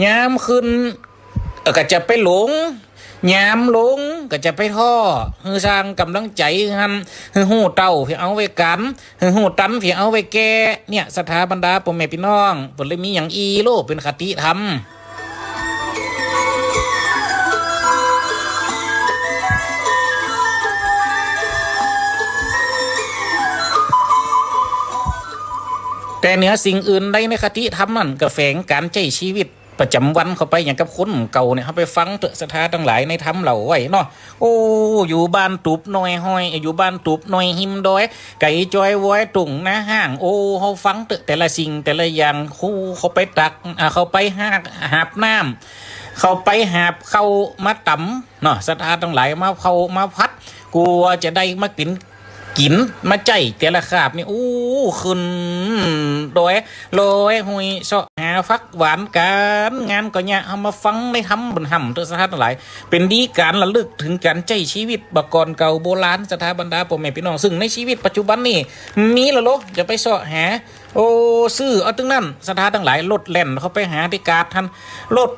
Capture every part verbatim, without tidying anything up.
ยามขึ้น เอ่อ ก็จะไปหลง ยามลงก็จะไปท้อ หื้อสร้างก๋ำลังใจ๋ หื้อ หื้อฮู้เต้าเพื่อเอาไว้ก๋าน หื้อฮู้ตันเพื่อเอาไว้แก้ เนี่ย ศรัทธาบรรดาป้อแม่ปี้น้อง เปิ้นเลยมีอย่างอี้โล เป๋นคติธรรม แต่เหนือสิ่งอื่นใดในคติธรรมนั้นก็แฝงก๋านใจ๊ชีวิต ประจ๋ำวันเข้าไป อย่างกับคนเก่าเนี่ย เฮาไปฟังเต๊อะ ศรัทธาตังหลาย ในธรรมเล่าไว้เนาะ โอ้ อยู่บ้านตูบน้อยห้อย อยู่บ้านตูบน้อยฮิมดอย ไก๋จอยว้อย ตุ่งนาห้าง โอ้ เฮาฟังเต๊อะ แต่ละสิ่งแต่ละอย่าง ฮู้ เข้าไปตัก อ่า เข้าไปหา หาบน้ำ เข้าไปหาบข้าวมาต๋ำเนาะ ศรัทธาตังหลาย มาเผามาผัด กั๋วจะได้มากิ๋น กิ๋นมาใจ๊แต่ละคาบนี่ อู้ ขึ้นดอยลอยห้วย เซาะหาฟักหวาน ก๋านงานก็เยียะ เฮามาฟังในธรรมบุญธรรมเต๊อะ ศรัทธาตังหลาย เป๋นดีก๋านระลึกเถิงก๋านใจ๊ชีวิตบ่าก่อนเก่าโบราณ ศรัทธาบรรดาป้อแม่ปี้น้อง ซึ่งในชีวิตปัจจุบันนี่มีละโล จะไปเซาะหา โอ้ ซื้อเอาตึงนั้น ศรัทธาตังหลาย รถแล่นเข้าไปหาตี้กาดหั้น รถ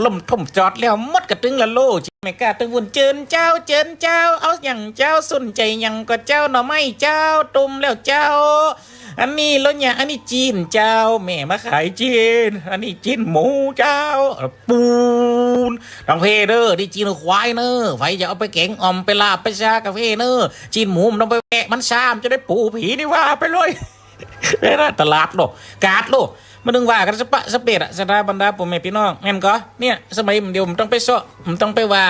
เริ่มท่มจอดแล้ว หมดกระตึงละโล แม่ก๊าตึงวุ่น เจิญเจ้า เจิญเจ้า เอาหยังเจ้า สนใจ๋หยังก่อเจ้า หน่อไม้เจ้า ต้มแล้วเจ้า อันนี้แล้วเนี่ย อันนี้จีนเจ้า แม่มาขายจีน อันนี้จีนหมูเจ้า ปูน ต้องเพ่เน่อ นี่จีนควายเน่อ ใผจะเอาไปแก๋งอ่อม ไปลาบ ไปซาก็เพ่เน่อ จีนหมูมันต้องไปแวะมันซ้ำ จะได้ปูผีนี่ว่าไปเลย แม่น่ะตลาดโล กาดโล มันนึ่งว่ากั๋นสะปะสะเปดอะ ศรัทธาบรรดาป้อแม่ปี้น้อง แม่นก่อ เนี่ย สมัยเดียวมันต้องไปเซาะ มันต้องไปว่า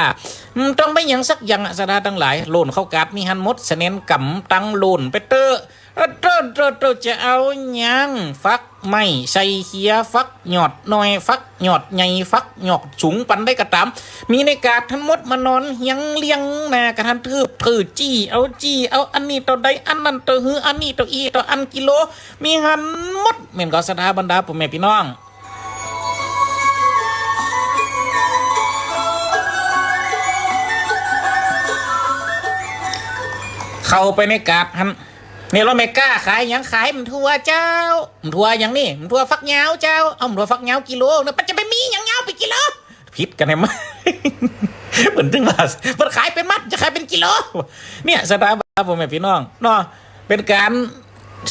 มันต้องไปหยังสักอย่างอะ ศรัทธาตังหลาย โล่นเข้ากาดมีหั้นหมด สะแหนนก๋ำตังโล่นไปเต๊อะ เออ เต๊อะ เต๊อะ เต๊อะ จะเอาหยัง ฟักไม้ใส่เขีย ฟักหยอดน้อย ฟักหยอดใหญ่ ฟักหยอดสูง ปันใดก็ต๋าม มีในกาดหั้นหมด มานอนเฮียงเลียงหน้ากั๋นหั้น ทืบถือ จี้เอา จี้เอา อันนี้เต้าใด อันนั้นเต้าหื้อ อันนี้เต้าอี้ เต้าอันกิโล มีหั้นหมด แม่นก่อ ศรัทธาบรรดาป้อแม่ปี้น้อง เข้าไปในกาดหั้น เนี่ย แล้วแม่ก๊าขายหยัง ขายหม่ำถั่วเจ้า หม่ำถั่วหยังนี่ หม่ำถั่วฝักยาวเจ้า เอาหม่ำถั่วฝักยาวกิโลเน่อ ปันจะไปมีหยังยาวเป๋นกิโล ผิดกั๋นแหม เปิ้นตึงว่า เปิ้นขายเป๋นมัด จะขายเป๋นกิโล เนี่ย ศรัทธาบรรดาป้อแม่ปี้น้องเนาะ เป๋นก๋าน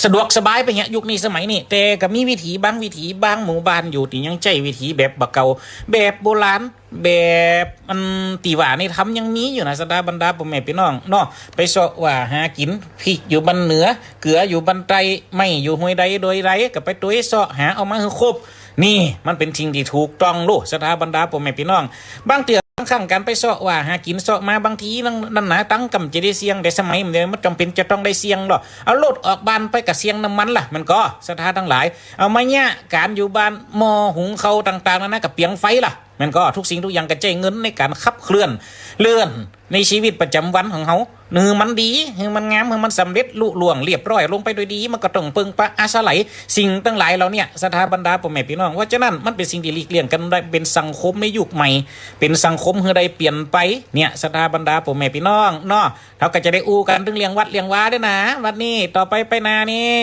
สะดวกสบายไปเหีย ยุคนี้สมัยนี้ แต่ก็มีวิถีบางวิถี บางหมู่บ้านอยู่ตี้ยังใจ๊วิถีแบบบ่าเก่า แบบโบราณ แบบอันตี้ว่าในธรรมยังมีอยู่นะ ศรัทธาบรรดาป้อแม่ปี้น้องเนาะ ไปเซาะว่าหากิ๋น พริกอยู่บ้านเหนือ เกืออยู่บ้านใต้ ไม้อยู่ห้วยใดดอยใด ก็ไปตวยเซาะหาเอามาหื้อครบ นี่มันเป๋นสิ่งตี้ถูกต้องโล ศรัทธาบรรดาป้อแม่ปี้น้อง บางเตื้อบางครั้งก๋านไปเซาะว่าหากิ๋นเซาะมา บางทีนั่น นั่นนะ ตังค์ก็บ่จะได้เสี่ยง แต่สมัยเดียวมันจำเป๋นจะต้องได้เสี่ยงโล เอารถออกบ้านไปก็เสี่ยงน้ำมันล่ะ แม่นก่อ ศรัทธาตังหลาย เอามาเยียะก๋านอยู่บ้าน หม้อหุงข้าวต่างๆ นานาก็เปลืองไฟล่ะ แม่นก่อ ทุกสิ่งทุกอย่างก็ใจ๊เงินในก๋านขับเคลื่อน เลื่อนในชีวิตประจ๋ำวันของเฮา หื้อมันดี หื้อมันงาม หื้อมันสำเร็จลุล่วงเรียบร้อยลงไปโดยดี มันก็ต้องเปิงปะอาศัยสิ่งตังหลายเหล่าเนี้ย ศรัทธาบรรดาป้อแม่ปี้น้อง เพราะฉะนั้นมันเป๋นสิ่งตี้หลีกเลี่ยงกั๋นบ่ได้ เป๋นสังคมในยุคใหม่ เป๋นสังคมหื้อได้เปลี่ยนไป เนี่ย ศรัทธาบรรดาป้อแม่ปี้น้องเนาะ เฮาก็จะได้อู้กั๋นเถิงเรื่องวัดเรื่องวาด้วยนะ วัดนี้ต่อไปไปหน้านี่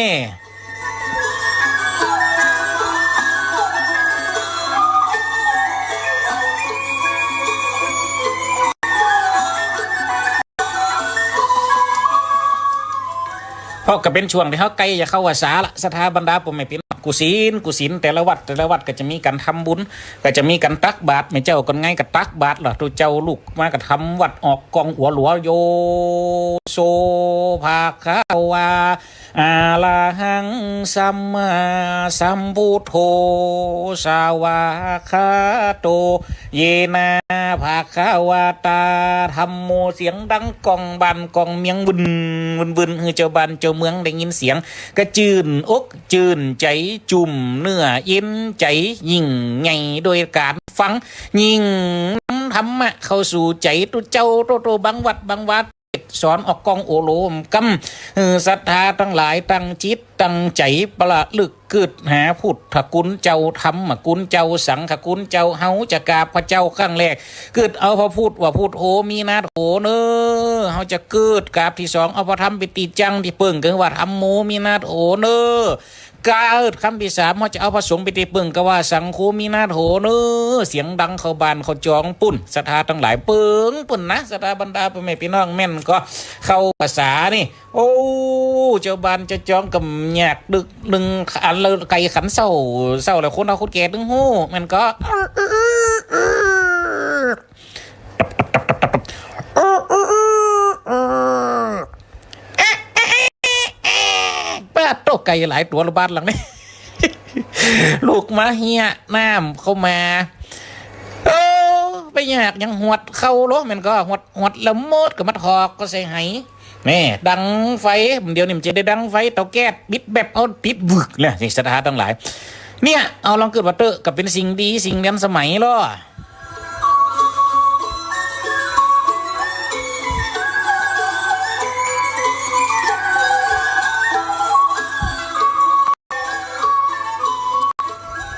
เพราะก็เป๋นช่วงตี้เฮาใก้จะเข้าพรรษาละ ศรัทธาบรรดาป้อแม่ปี้น้อง กุศิล กุศิล แต่ละวัด แต่ละวัดก็จะมีก๋านทำบุญ ก็จะมีก๋านตักบาตร แม่เจ้าก่อนไงก็ตักบาตรล่ะ ตุ๊เจ้าลุกมาก็ทำวัตรออกกองอั๋วหลัว โย โส ภะคะวา อะระหัง สัมมาสัมพุทโธ สวากขาโต เยนะ ภะคะวะตา ธัมโม เสียงดังก้องบ้านก้องเมือง วึ่น วึ่น วึ่น หื้อเจ้าบ้านเจ้าเมืองได้ยินเสียง ก็จื้นอกจื้นใจ๋ จุ่มเนื้อเย็นใจ๋ ยิ่งใหญ่โดยก๋านฟัง ยิ่งนำธรรมะเข้าสู่ใจ๋ตุ๊เจ้า โตโต บางวัดบางวา เทศน์สอนออกกองโอโหรกรรม หื้อศรัทธาตังหลายตั้งจิตตั้งใจ๋ ประลึกกึ๊ดหาพุทธคุณเจ้า ธรรมคุณเจ้า สังฆคุณเจ้า เฮาจะกราบพระเจ้าครั้งแรก กึ๊ดเอาพระพุทธว่าพุทโธมีนาโถเน่อ เฮาจะกึ๊ดกราบตี้สอง เอาพระธรรมเป๋นตี้จั้งตี้เปิ้ง ก็ว่าธัมโมมีนาโถเน่อ กา เอิ้นกำตี้สาม เฮาจะเอาพระสงฆ์เป๋นตี้เปิ้ง กาว่าสังโฆมินาโถเน่อ เสียงดังเข้าบ้านเข้าจองปู้น ศรัทธาตังหลาย เปิ้งปู้นนะ ศรัทธาบรรดาป้อแม่ปี้น้อง แม่นก่อ เข้าพรรษานี่ โอ้ เจ้าบ้านเจ้าจองก็อยากดึกนึ่ง อันละไก่ขันเซ้า เซ้าแล้วคนเฒ่าคนแก่ตึงฮู้ แม่นก่อ ปาดโต้ ไก่หลายตั๋วละบ้านหลังนี้ ลุกมาเฮียน้ำเข้ามา เออ ไปอยากหยังหวดเข้าโล แม่นก่อ หวด หวดแล้วหมดก็มาถอกก็ใส่ไห แม่ ดังไฟ เดี๋ยวนี้มันจะได้ดังไฟเตาแก๊ส บิดแบตเอาติดวึกแล้ว นี่ศรัทธาตังหลาย เนี่ย เอาลองกึ๊ดว่าเต๊อะ ก็เป๋นสิ่งดี สิ่งทันสมัยลอ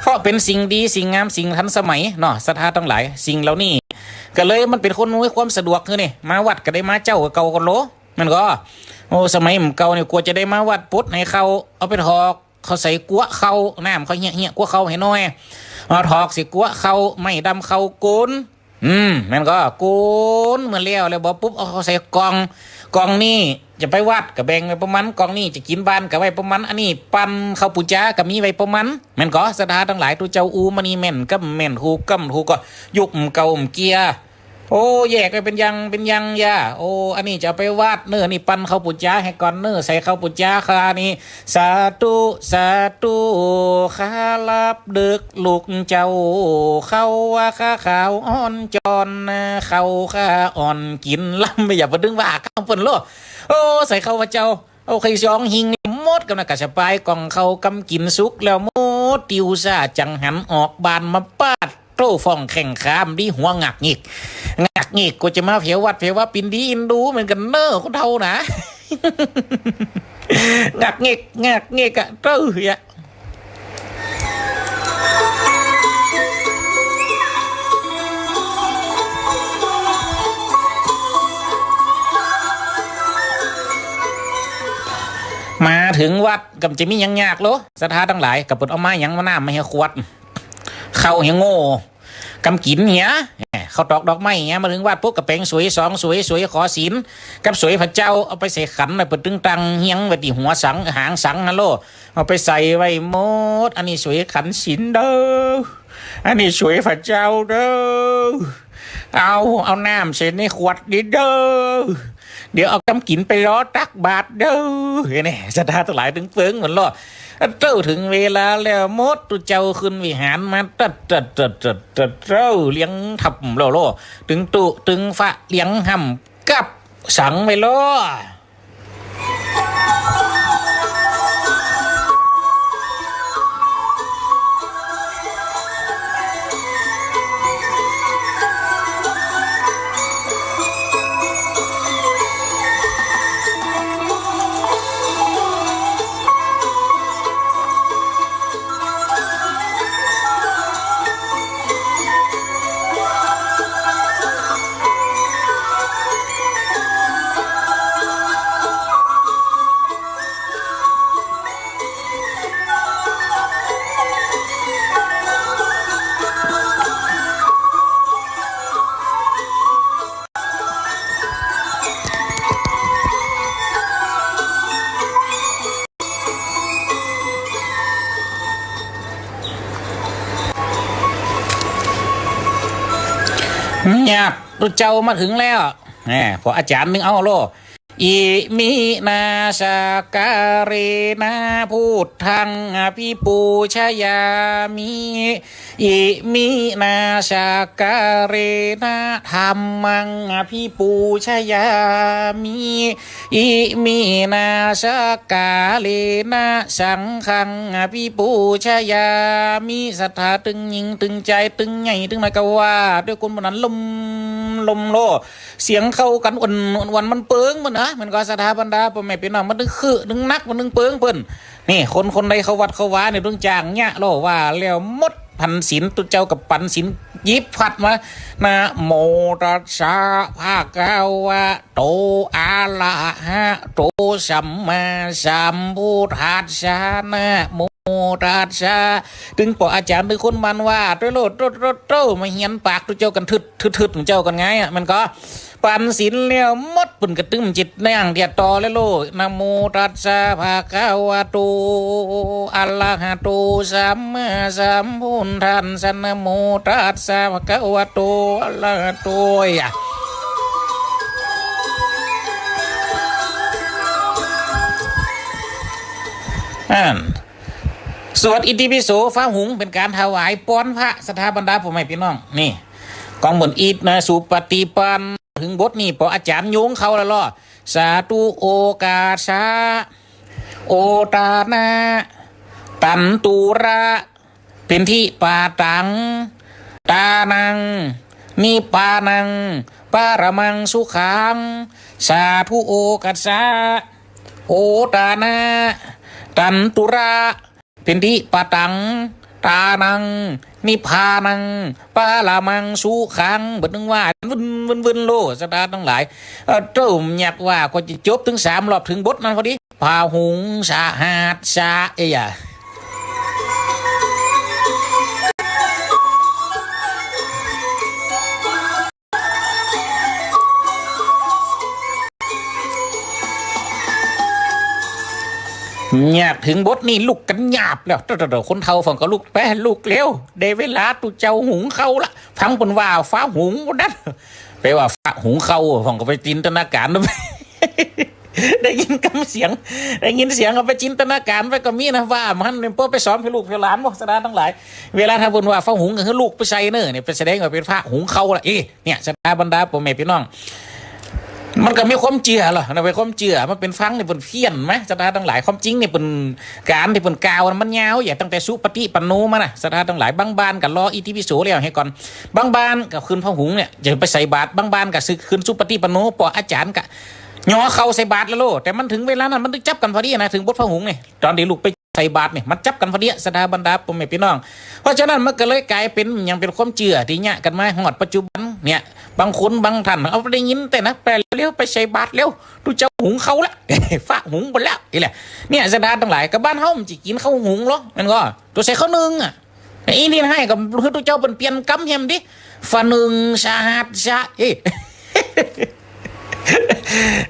เพราะเป๋นสิ่งดี สิ่งงาม สิ่งทันสมัยเนาะ ศรัทธาตังหลาย สิ่งเหล่านี้ ก็เลยมันเป๋นคนอำนวยความสะดวกคือนี่ มาวัดก็ได้มาเจ๊าเก่าก็โล แม่นก่อ โอ้ สมัยเก่านี่ กว่าจะได้มาวัดปุ๊ด หื้อเข้า เอาไปถอก เข้าใส่กั๊วเข้า น้ำเข้าเฮียะๆ กั๊วเข้าหื้อหน่อย เอาถอกใส่กั๊วเข้า ไม้ดำเข้าโกน อืม แม่นก่อ โกนเมื่อแล้ว แล้วบ่ปุ๊บ เอาเข้าใส่กล่อง กล่องนี้จะไปวัดก็แบ่งไว้ป้อมัน กล่องนี้จะกิ๋นบ้านก็ไว้ป้อมัน อันนี้ปั่นเข้าปู๋จาก็มีไว้ป้อมัน แม่นก่อ ศรัทธาตังหลาย ตุ๊เจ้าอู้มานี่แม่นกำแม่น ถูกกำถูก ก็ยุคเก่าเกีย โอ้ แยกไว้เป๋นอย่าง เป๋นอย่างอย่า โอ้ อันนี้จะเอาไปวัดเน่อ นี่ปั่นเข้าปู๋จาหื้อก่อนเน่อ ใส่เข้าปู๋จาข้านี่ สาธุ สาธุ ข้าหลับดึกลุกเจ๊า เข้าว่าข้าขาวอ่อนจอนนะ เข้าข้าอ่อนกิ๋นล้ำ บ่อยากไปดึงว่าข้าเปิ้นโล โอ้ ใส่เข้าว่าเจ๊า เอาไข่สองหิ้งนี่หมดกำนะ ก็สบาย กล่องเข้ากำกิ๋นสุกแล้วหมด ติวซ่าจังหันออกบ้านมา ปาดโต้ ฟ้องแข้งขา ดีหัวงักงิก งักงิก ก็จะมาแผววัดแผววา เป๋นดีอินดูเหมือนกั๋นเน่อ คนเฒ่านะ งักงิก งักงิกอะ เต้อเหีย มาเถิงวัดก็จะมีหยังยากโล ศรัทธาตังหลาย ก็เปิ้นเอามาหยัง มาน้ำมาหื้อขวด เข้าหื้อโง่ กำกิ๋นเหีย แหม เข้าตอกดอกไม้เหีย มาเถิงวัดปุ๊บก็แป๋งสวยสองสวย สวยขอศีล กับสวยพระเจ้า เอาไปใส่ขัน แล้วเปิ้นตึงตั้งเฮียงไว้ตี้หัวสัง หางสังหั้นโล เอาไปใส่ไว้หมด อันนี้สวยขันศีลเด้อ อันนี้สวยพระเจ้าเด้อ เอา เอาน้ำใส่ในขวดนี้เด้อ เดี๋ยวเอากำกิ๋นไปรอตักบาตรเด้อ เนี่ย ศรัทธาตังหลายตึงเปิงหมดโล เต้อเถิงเวลาแล้วหมด ตุ๊เจ้าขึ้นวิหารมา ตัดตัดตัดตัดตัดเต้อ เลี้ยงถ้ำโลโล ตึงตุ๊ตึงฟ้าเลี้ยงห้ำกับสังไว้โล เนี่ย ตุ๊เจ้ามาเถิงแล้ว แหม พออาจ๋ารย์นึ่งเอาโล อิมินาสักการะนะ พุทธังอภิปูชยามิ อิมินาสักการะนะ ธัมมังอภิปูชยามิ อิมินาสักการะนะ สังฆังอภิปูชยามิ ศรัทธาตึงหญิงตึงจาย ตึงใหญ่ตึงน้อยก็ว่า ด้วยคนผู้นั้นลม ลมโล เสียงเข้ากั๋นอ่อน อ่อน มันเปิงเปิ้นนะ มันก็ศรัทธาบรรดาป้อแม่ปี้น้อง มันตึงคือตึงนัก มันตึงเปิงเปิ้น นี่ คน คนใดเข้าวัดเข้าวาเนี่ย ตึงจ้างเยียะโล ว่าแล้วหมด ปั๋นศีล ตุ๊เจ้าก็ปั๋นศีล หยิบพัดมา นะโมตัสสะ ภะคะวะโต อะระหะโต สัมมาสัมพุทธัสสะ นะโม ตัสสะ ตึงป้ออาจ๋ารย์ ตึงคนหมั่นว่า โต้ โต้ โต้ โต้ มาเฮียนปากตุ๊เจ้ากั๋น ทึด ทึด ทึด เจ้ากั๋นไงอะ มันก็ ปันศีลแล้วหมด เปิ้นก็ตึงจิตนั่งเตียต่อเลยโลด นะโมตัสสะ ภะคะวะโต อะระหะโต สัมมาสัมพุทธัสสะ นะโมตัสสะ ภะคะวะโต อะระหะโต อะ อั้น สวดอิติปิโสฟ้าหุง เป๋นก๋านถวายปอนพระ ศรัทธาบรรดาป้อแม่ปี้น้อง นี่ กองบุญอิทนะ สุปฏิปัน เถิงบทนี้ ป้ออาจ๋ารย์โยงเข้าแล้วลอ สาธุ โอกัสสะ โอตานะ ตันตุระ เป๋นทิปาตัง ตานัง นิพพานัง ปะระมังสุขัง สาธุ โอกัสสะ โอตานะ ตันตุระ เป๋นทิปาตัง ตานัง นิพพานัง ปะระมังสุขัง บ่นึกว่า วึ่น วึ่น วึ่นโลด ศรัทธาตังหลาย เอ่อ เต้ายักว่าก็จะจบเถิงสามรอบเถิงบทนั้นพอดี พาหุงสหัสสะ เอ้ยอะ ยากเถิงบทนี้ลุกกั๋นหยาบแล้ว โต้ โต้ โต้ คนเฒ่าพ่องก็ลุกไป ลุกเร็ว ได้เวลาตุ๊เจ้าหุงข้าวละ ฟังเปิ้นว่าฟ้าหุงพุ้นนั้น ไปว่าฟ้าหุงข้าว พ่องก็ไปจินตนาก๋าร ได้ยินกำเสียง ได้ยินเสียงก็ไปจินตนาก๋ารไปก็มีนะ ว่ามันเนี่ย ป้อไปสอนหื้อลูกหื้อหลานบ่ ศรัทธาตังหลาย เวลาถ้าเปิ้นว่าฟ้าหุงก็หื้อลูกไปใส่เน่อ เนี่ย ไปแสดงว่าเป๋นฟ้าหุงข้าวละ เอ๊ะ เนี่ย ศรัทธาบรรดาป้อแม่ปี้น้อง มันก็มีความเจื้อลอ นะ เป๋นความเจื้อ มันเป๋นฟังเนี่ยเปิ้นเพี้ยนไหม ศรัทธาตังหลาย ความจริงเนี่ยเปิ้น ก๋านตี้เปิ้นกล่าวมันยาว อย่าตั้งแต่สุปฏิปันโนมานะ ศรัทธาตังหลาย บางบ้านก็รออิติปิโสแล้วหื้อก่อน บางบ้านก็ขึ้นฟ้าหุงเนี่ย จะไปใส่บาตร บางบ้านก็สึกขึ้นสุปฏิปันโน ป้ออาจ๋ารย์ก็ หย่อข้าวใส่บาตรแล้วโลด แต่มันเถิงเวลานั้นมันตึงจับกั๋นพอดีนะ เถิงบทฟ้าหุงเนี่ย ต๋อนตี้ลุกไปใส่บาตรเนี่ย มันจับกั๋นพอดี ศรัทธาบรรดาป้อแม่ปี้น้อง เพราะฉะนั้นมันก็เลยก๋ายเป๋นหยัง เป๋นความเจื้อตี้เยียะกั๋นมาฮอดปัจจุบันเนี่ย บางคนบางท่านเอาไปได้ยินแต่นะ ไปเร็ว ไปใส่บาตรเร็ว ตุ๊เจ้าหุงข้าวละ ฟ้าหุงไปแล้ว นี่แหละ เนี่ย ศรัทธาตังหลาย ก็บ้านเฮามันจะกิ๋นข้าวหุงลอ มันก็ ตั๋วใส่ข้าวนึ่งอะ อีนี่หื้อก็หื้อตุ๊เจ้าเปิ้นเปลี่ยนกำแหมติ ฟ้านึ่งสหัสสะ เอ้ย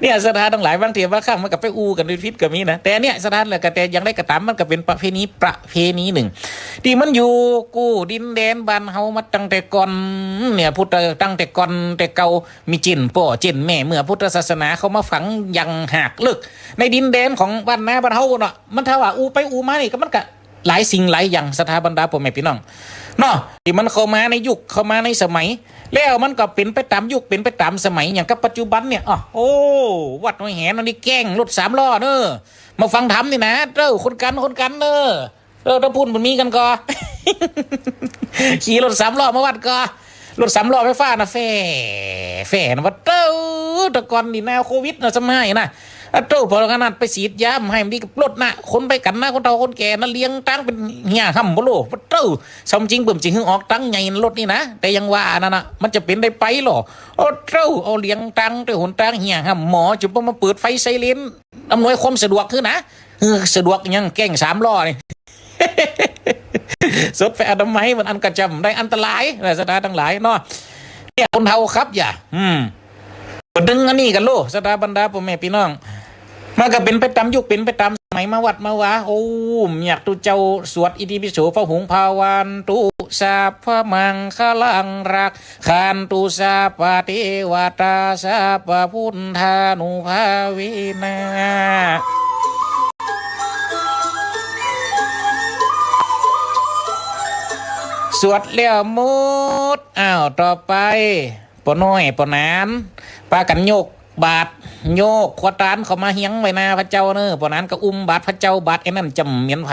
เนี่ย ศรัทธาตังหลาย บางเที่ยบางครั้งมันก็ไปอู้กั๋นผิดๆ ก็มีนะ แต่เนี่ย ศรัทธาแล้วก็ แต่อย่างใดก็ต๋าม มันก็เป๋นประเพณี ประเพณีนึ่ง ตี้มันอยู่กู้ดินแดนบ้านเฮามาตั้งแต่ก่อน เนี่ย พุทธ ตั้งแต่ก่อนแต่เก่า มีเจ้นป้อเจ้นแม่ เมื่อพุทธศาสนาเข้ามาฝังอย่างหากลึก ในดินแดนของบ้านนาบ้านเฮาเนาะ มันถ้าว่าอู้ไปอู้มานี่ก็มันก็ หลายสิ่งหลายอย่าง ศรัทธาบรรดาป้อแม่ปี้น้อง เนาะ ตี้มันเข้ามาในยุค เข้ามาในสมัย แล้วมันก็เป๋นไปต๋ามยุค เป๋นไปต๋ามสมัย อย่างกับปัจจุบันเนี่ย อ้อ โอ้ วัดห้วยแหนอันนี้แกล้งรถสามล้อเน่อ มาฟังธรรมนี่นะ เต้า คนกั๋น คนกั๋นเน่อ เออ ถ้าพูดมันมีกั๋นก็ ขี่รถสามล้อมาวัดก็ รถสามล้อไฟฟ้านะ แฝ่ แฝ่นะ ว่าเต้า แต่ก่อนนี่นะ โควิดนะ สมัยนะ อะโต้ พอขนาดไปฉีดยาหื้อมันดีกับรถนะ คนไปกั๋นนะ คนเฒ่าคนแก่นะ เลียงตังเป๋นเหียห่ำบ่โล ปะโต้ ซำจริงเปิ้นจะหื้อออกตังค์ใหญ่รถนี่นะ แต่ยังว่านั่นนะ มันจะเป๋นได้ไปลอ โอ้โต้ เอาเลียงตังค์แต่หนตางเหียห่ำหมอ จะบ่มาเปิดไฟไซเรนอำนวยความสะดวกหื้อนะ หื้อสะดวกหยัง แกล้งสามล้อนี่ สดไปอนามัยมันอันกระจำได้อันตรายนะ ศรัทธาตังหลายเนาะ เนี่ย คนเฒ่าครับ อย่า อืม บ่ดึงอันนี้กั๋นโล ศรัทธาบรรดาป้อแม่ปี้น้อง มันก็เป๋นไปต๋ามยุค เป๋นไปต๋ามสมัย มาวัดมาวา โอ้ เยียะตุ๊เจ้าสวดอิติปิโส พะหุง ภะวันตุ สัพพะมังคะลัง รักขันตุ สัพพะเตวะตา สัพพะพุทธานุภาเวนะ สวดแล้วหมด อ้าว ต่อไป ป้อน้อย ป้อหนาน ปากั๋นโยกบาตร โยกขวดตานเข้ามาเฮียงไว้หน้าพระเจ้าเน่อ ป้อหนานก็อุ้มบาตรพระเจ้า บาตรอันนั้นจ๋ำเหมียนใผ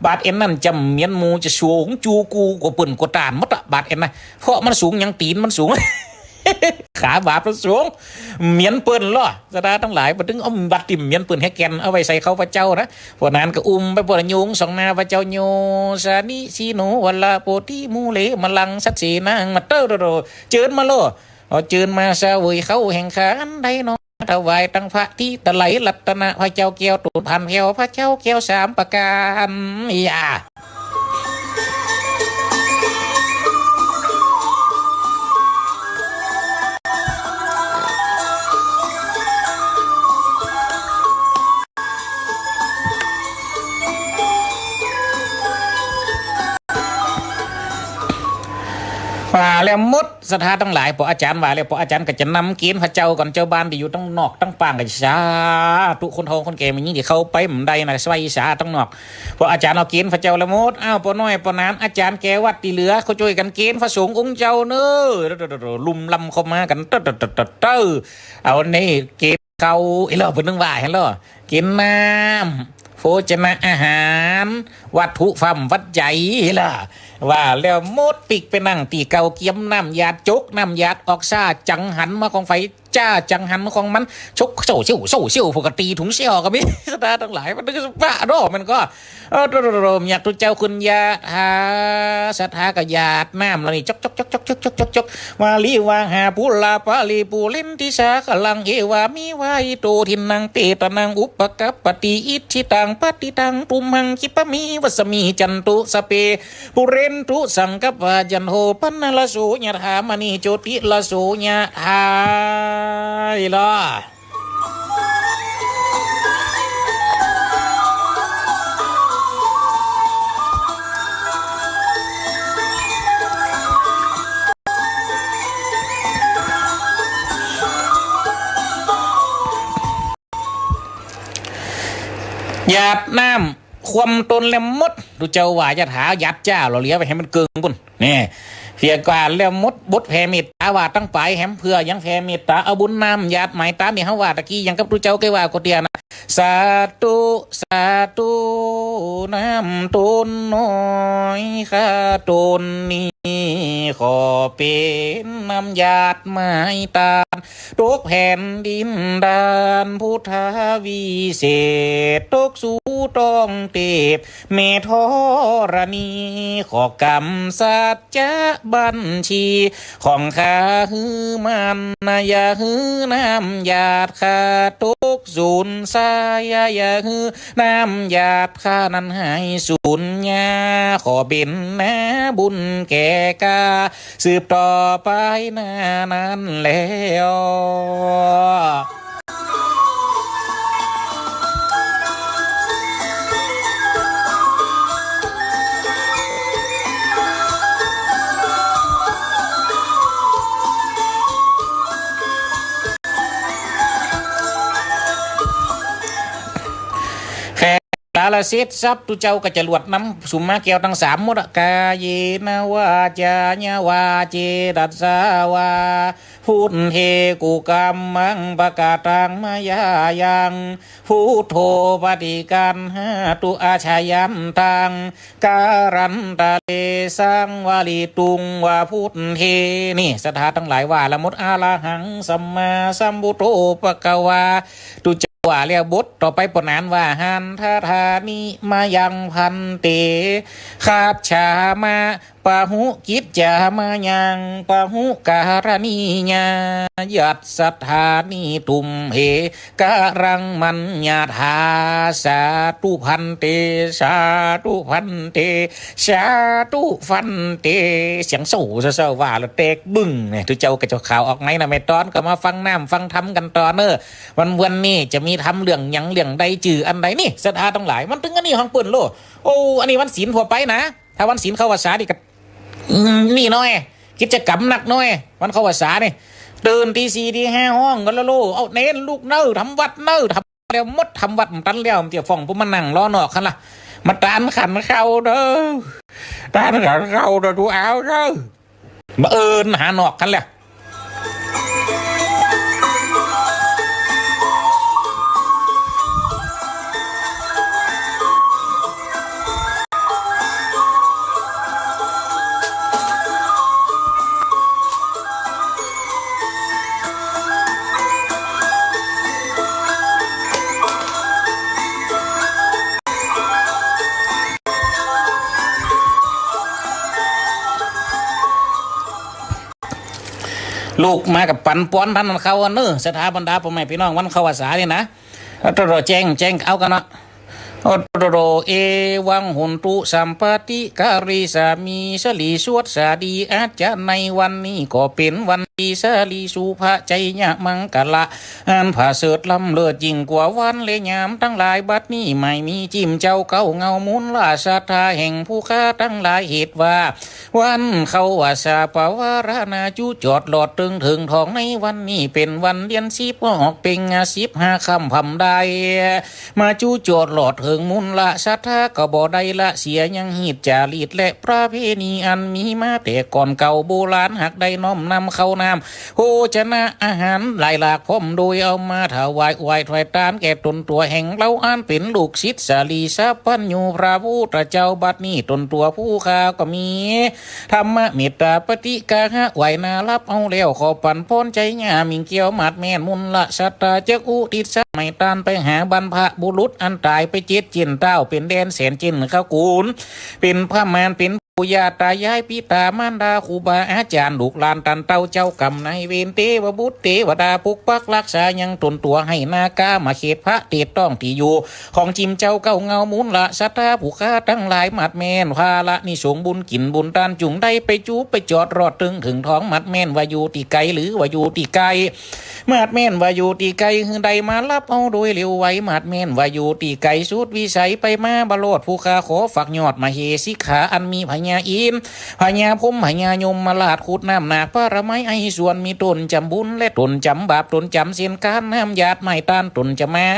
บาตรอันนั้นจ๋ำเหมียนหมู่ จะสูงจูกูกว่าเปิ้นกว่าตานหมดอะ บาตรอันนั้น เพราะมันสูงหยัง ตี๋นมันสูง ขาบาตรมันสูง เหมียนเปิ้นลอ ศรัทธาตังหลาย บ่ตึงเอาบาตรตี๋นเหมียนเปิ้นหื้อแก่น เอาไว้ใส่เข้าพระเจ้านะ ป้อหนานก็อุ้มไป ป้อหนานโยงส่องหน้าพระเจ้า โย สะนิ สี โน วะละ โพธิ มูเล มะลัง สัสเสนัง มาเต้อ โต โต เจิญมาโล เอาเจิญมาเสวยเข้าแห่งข้าอันใดหนอ ถวายตังพระตี้ตะไหลรัตนะพระเจ้าแก้วตูนผ่านแผ้วพระเจ้าแก้วสามประก๋าน อย่า ว่าแล้วหมด ศรัทธาตังหลาย ปออาจ๋ารย์ว่าแล้ว ปออาจ๋ารย์ก็จะนำเก๋ณฑ์พระเจ้าก่อน เจ้าบ้านตี้อยู่ตังนอกตังปางก็สาธุ คนเฒ่าคนแก่แม่ญิงตี้เข้าไปบ่ได้นะ สวายสาตังนอก ปออาจ๋ารย์เอาเก๋ณฑ์พระเจ้าแล้วหมด อ้าว ปอน้อยปอหนาน อาจ๋ารย์แก่วัดตี้เหลือ เขาจ้วยกั๋นเก๋ณฑ์พระสงฆ์องค์เจ้าเน่อ ลุ่มล้ำเข้ามากั๋น เต้อ เต้อ เต้อ เต้อ เต้อ เอานี่เก๋ณฑ์ ข้าว เอ้ย เล่า เปิ้นนึ่งว่าหั้นเล่า กินน้ำ โภชนะอาหาร วัตถุพร่ำปัจจัย เอ้ย เล่า ว่าแล้วหมดปิ๊กไปนั่งตี้เก่า เกียมน้ำหยาด จกน้ำหยาดออก ซ้าจังหันมาของใผ จ้าจังหันมาของมัน ชกเซ้าเซ้าเซ้าเซ้า ปกติถุงเซ้าก็มี ศรัทธาตังหลาย มันก็ปะเนาะ มันก็ เออ โดม อยากตุ๊เจ้าคุณยาถา ศรัทธาก็หยาดน้ำแล้วนี่ จก จก จก วาลีวาหาปุราปะริปุเรนติสาคะลัง เอวาเมวะอิโต ทินนังเปตานังอุปกัปปติ อิจฉิตังปัตถิตังตุมหัง ขิปะเมวะสมมิจฉันตุ สัพเพ ปุเรนตุสังกัปปา จันโทปะนะระโสยะถา มะณิโชติระโสยะถา เอ้ย เล่า หยาดน้ำคว่ำตนแล้วหมด ตุ๊เจ้าว่ายาถา หยาดจ้า เฮาเหลียไปหื้อมันเกิ่งปู้น นี่ เพียงกว่าแล้วหมด บทแผ่เมตต๋าว่าตังป๋ายแหม เปื้อหยังแผ่เมตต๋า เอาบุญน้ำหยาดหมายต๋านี่ เฮาว่าตะกี้ หยังกับตุ๊เจ้าแกว่าก็เตี้ยนะ สาธุ สาธุ น้ำตนน้อยข้าตนนี้ ขอเป๋นน้ำหยาดหมายต๋าน ตกแผ่นดินดานพุทธาวิเศษ ตกสู่ต๊องเตพ แม่ธรณี ขอกำสัจจะบัญชี ของข้าหื้อมัน อย่าหื้อน้ำหยาดข้าตกสูญสาย อย่าหื้อน้ำหยาดข้านั้นหายสูญญา ขอเป๋นนาบุญแก่ข้า สืบต่อไปหน้านั้นแล้ว แผ่ สารเสดทรัพย์ ตุ๊เจ้าก็จะรวดนำสุมมาแก้วตังสามหมดอะ กาเยนะวาจายวาเจตัสสาวา พุทเทกุกัมมังปะกะตังมะยายัง พุทโธปะฏิกัณหาตุอาชยันตัง กาลันตะเลสังวะลิตุงวะพุทเท นี่ ศรัทธาตังหลายว่าละหมด อะระหังสัมมาสัมพุทโธภะคะวา ตุ๊เจ้าว่าแล้วบทต่อไป ปอหนานว่า หันทะทานิมะยังภันเต คัจฉามะ ปะหุกิจจามะยัง ปะหุการณียา ยัสสะถานิตุมเห กะรังมัญญาถา สาธุภันเต สาธุภันเต สาธุภันเต เสียงเศร้าเศร้าว่าแล้วแตกบึ้งเนี่ย ตุ๊เจ้าก็จะข่าวออกไหมนะ แม่ต๋อนก็มาฟังน้ำฟังธรรมกั๋นต่อเน่อ วันวันนี้จะมีธรรมเรื่องหยังเรื่องใดจื้ออันใดนี่ ศรัทธาตังหลาย มันตึงอันนี้ของเปิ้นโล โอ้ อันนี้วันศีลทั่วไปนะ ถ้าวันศีลเข้าพรรษานี่ก็ อืม นี่หน้อย กิจกรรมหนักหน้อย วันเข้าพรรษานี่ ตื่นตีสี่ตีห้าฮ้องกั๋นแล้วโล เอาเณรลุกเน่อ ทำวัตรเน่อ ทำแล้วหมด ทำวัตรบ่ตันแล้ว เตี้ยฝ่องผู้มานั่งรอนอกหั้นล่ะ มาตานขันข้าวเน่อ ตานขันข้าวเน่อ ตุ๊เอาเน่อ บ่เอิ้นหานอกหั้นแหละ ลุกมากับปั๋นปอนตันเข้าเน่อ ศรัทธาบรรดาป้อแม่ปี้น้อง วันเข้าพรรษานี่นะ โตโต แจ้ง แจ้งเอากั๋นเนาะ โตโต เอวัง โหนตุ สัมปาติ การิสามิ สะหลีสวดสะดี อาจจะในวันนี้ก็เป๋นวันดี สะหลีสุภะ ชัยยะมังคละ อันผะเสริฐล้ำเลิศยิ่งกว่าวันและยามตังหลาย บัดนี้ไม่มีจิมเจ้าเก๊าเงามูลละศรัทธาแห่งผู้ข้าตังหลาย เหตุว่า วันเข้าพรรษาปะวาระนาจุจอดหลอดเถิงเถิงทองในวันนี้เป๋นวันเดียนสิบออกเพ็งสิบห้าค่ำผำได้ มาจุจอดหลอดเถิงมูลละศรัทธาก็บ่ได้ละเสียยังฮีตจารีตและประเพณีอันมีมาแต่ก่อนเก่าโบราณ หากได้น้อมนำข้าวน้ำ โภชนะอาหารหลายหลากพร้อมโดยเอามาถวายไหว้ถ้วยตานแก่ตนตั๋วแห่งเฮาอันเป๋นลูกศิษย์สะหลีสัพพัญญูพระพุทธเจ้า บัดนี้ตนตั๋วผู้ข้าก็มีธรรมะเมตตาปฏิกาหะไหว้หน้าฮับเอาแล้ว ขอปั๋นปอนชัยยะมิ่งเกลี้ยวมาดแม่นมูลละศรัทธาจักอุทิศสมัยตานไปหาบรรพบุรุษอันต๋ายไปเจ็ดเจ้นเต้า เป๋นแดนแสนเจ้นขะกู๋น เป๋นพระมาร เป๋นปู่ย่าต๋ายาย ปิต๋ามารดา ครูบาอาจ๋ารย์ ลูกหลานต้านเต้า เจ้ากรรมนายเวร เตวบุตรเตวดา ปกปักฮักษายังตนตั๋ว ไฮ่นาก๊ามาเขตพระเตศต้องตี้อยู่ของจิมเจ้าเก๊าเงามูลละศรัทธาผู้ข้าตังหลาย มาดแม่นภาระนิสงส์บุญกิ๋นบุญตาน จุ่งได้ไปจุไปจอดหลอดเถิงเถิงทอง มาดแม่นว่าอยู่ตี้ไก๋หรือว่าอยู่ตี้ใก้ มาดแม่นว่าอยู่ตี้ไก๋ หื้อได้มาฮับเอาโดยเร็วไว มาดแม่นว่าอยู่ตี้ไก๋สุดวิสัยไปมาบ่รอด ผู้ข้าขอฝากยอดมเหสิกขาอันมีพญาอินทร์ พญาพรหม พญายมราช ขุดน้ำนาคผลไม้ไอส่วน มีต้นจ๋ำบุญและต้นจ๋ำบาป ต้นจ๋ำเส้นก๋านน้ำหยาดไม้ตาน ต้นจ๋ำมา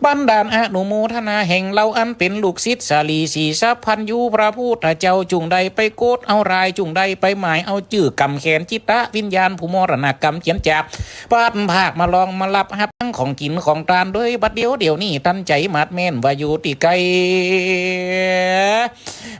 บันดาลอนุโมทนาแห่งเฮาอันเป๋นลูกศิษย์สะหลีสีสัพพัญญูพระพุทธเจ้า จุ่งได้ไปโกฏเอาราย จุ่งได้ไปหมายเอาจื้อกำแขนจิตวิญญาณผู้มรณกรรมเจียนจาก พลัดพรากมาลองมาฮับฮับของกิ๋นของตานโดยบัดเดี๋ยวเดี๋ยวนี้ตันใจ๋ มาดแม่นว่าอยู่ตี้ไก๋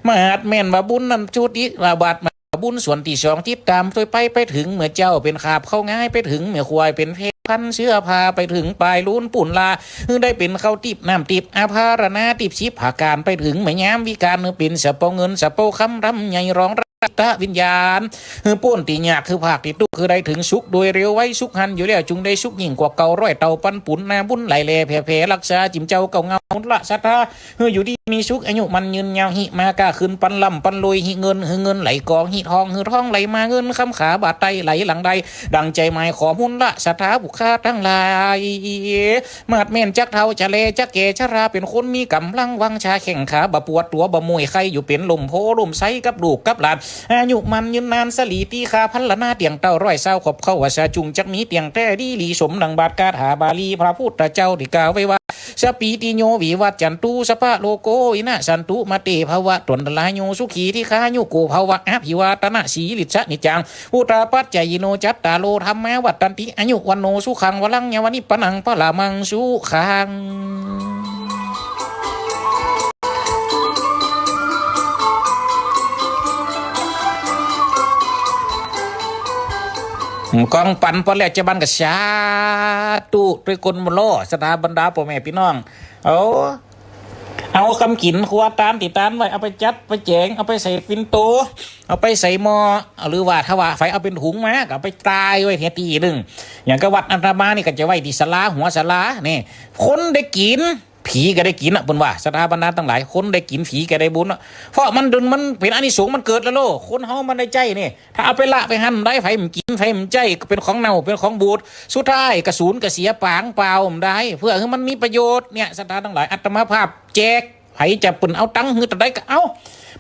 มาดแม่นว่าบุญนั้นจุติ ว่าบาดมาบุญส่วนตี้สองติดต๋ามตวยไป ไปเถิงเมื่อเจ๊าเป๋นขาบเข้าง่าย ไปเถิงเมื่อควายเป๋นแพะพันเสื้อผ้า ไปเถิงปลายลูนปู๋นลา หื้อได้เป๋นข้าวติ๊บน้ำติ๊บ อาภารณาติ๊บสิบประก๋าน ไปเถิงเมื่อยามวิก๋าน หื้อเป๋นสะเปาเงินสะเปาคำ ร่ำใหญ่รองรับ จิตวิญญาณ หื้อป๊นตี้ยาก หื้อพรากตี้ตุ๊กข์ หื้อได้เถิงสุขโดยเร็วไว สุขหั้นอยู่แล้วจุ่งได้สุขยิ่งกว่าเก่าร้อยเต้าปันปุญ นาบุญหลายแลแผ่แผ่ฮักษาจิ่มเจ้าเก๊าเงามูลละศรัทธา หื้ออยู่ดีมีสุข อายุมั่นยืนยาว หิมาก้าขึ้นปันร่ำปันรวย หิเงิน หื้อเงินไหลกอง หิทอง หื้อทองไหลมา เงินคำขาบาทไตไหลหลั่งใด ดั่งใจ๋หมายขอมูลละศรัทธาผู้ข้าตังหลาย มาดแม่นจักเฒ่าจะแลจักแก่ชรา เป๋นคนมีก๋ำลังวังชา แข้งขาบ่ปวดตั๋วบ่เมื่อย ใค่อยู่เป๋นล่มโพธิ์ล่มไทรกับลูกกับหลาน อายุมั่นยืนนาน สะหลีตี้ข้าพรรณนาเตี้ยงเต้า ร้อยซาวขวบเข้าพรรษา จุ่งจักมีเตี้ยงแต๊ดีหลี สมดั่งบาทคาถาบาลีพระพุทธเจ้าตี้กล่าวไว้ว่า สัพพีติโยวิวัชชันตุ สัพพะโรโควินัสสันตุ มาเตภวัตวันตรายโย สุขีทีฆายุโกภวะ อภิวาทนสีลิสสะนิจจัง วุฑฒาปัจจายิโน จัตตาโรธัมมาวัฑฒันติ อายุ วัณโณ สุขัง พลัง ยาวะนิพพานัง พะละมัง สุขัง ก้องปั๋นปอแล้ว จะบันก็สาธุตวยก้นหมดลอ ศรัทธาบรรดาป้อแม่ปี้น้อง เอา เอากำกิ๋นครัวตานตี้ตานไว้ เอาไปจัดไปแจ๋ง เอาไปใส่ปิ่นโต เอาไปใส่หม้อ หรือว่าถ้าว่าใผเอาเป๋นถุงมา ก็เอาไปตายไว้เหียตี้นึ่ง อย่างกับวัดอาตมานี่ก็จะไว้ตี้ศาลา หัวศาลา นี่ คนได้กิ๋น ผีก็ได้กิ๋นอะ เปิ้นว่า ศรัทธาบรรดาตังหลาย คนได้กิ๋น ผีก็ได้บุญอะ เพราะมันดุล มันเป๋นอานิสงส์ มันเกิดแล้วโล คนเฮามันได้ใจ๊นี่ ถ้าเอาไปละไปหั้นได้ ใผบ่กิ๋น ใผบ่ใจ๊ ก็เป๋นของเน่า เป๋นของบูด สุดท้ายก็สูญก็เสียเปล่าเปล่าบ่ได้ เพื่อหื้อมันมีประโยชน์เนี่ย ศรัทธาตังหลาย อาตมาภาพแจก ใผจะเปิ้นเอาตังค์หื้อเต้าใดก็เอา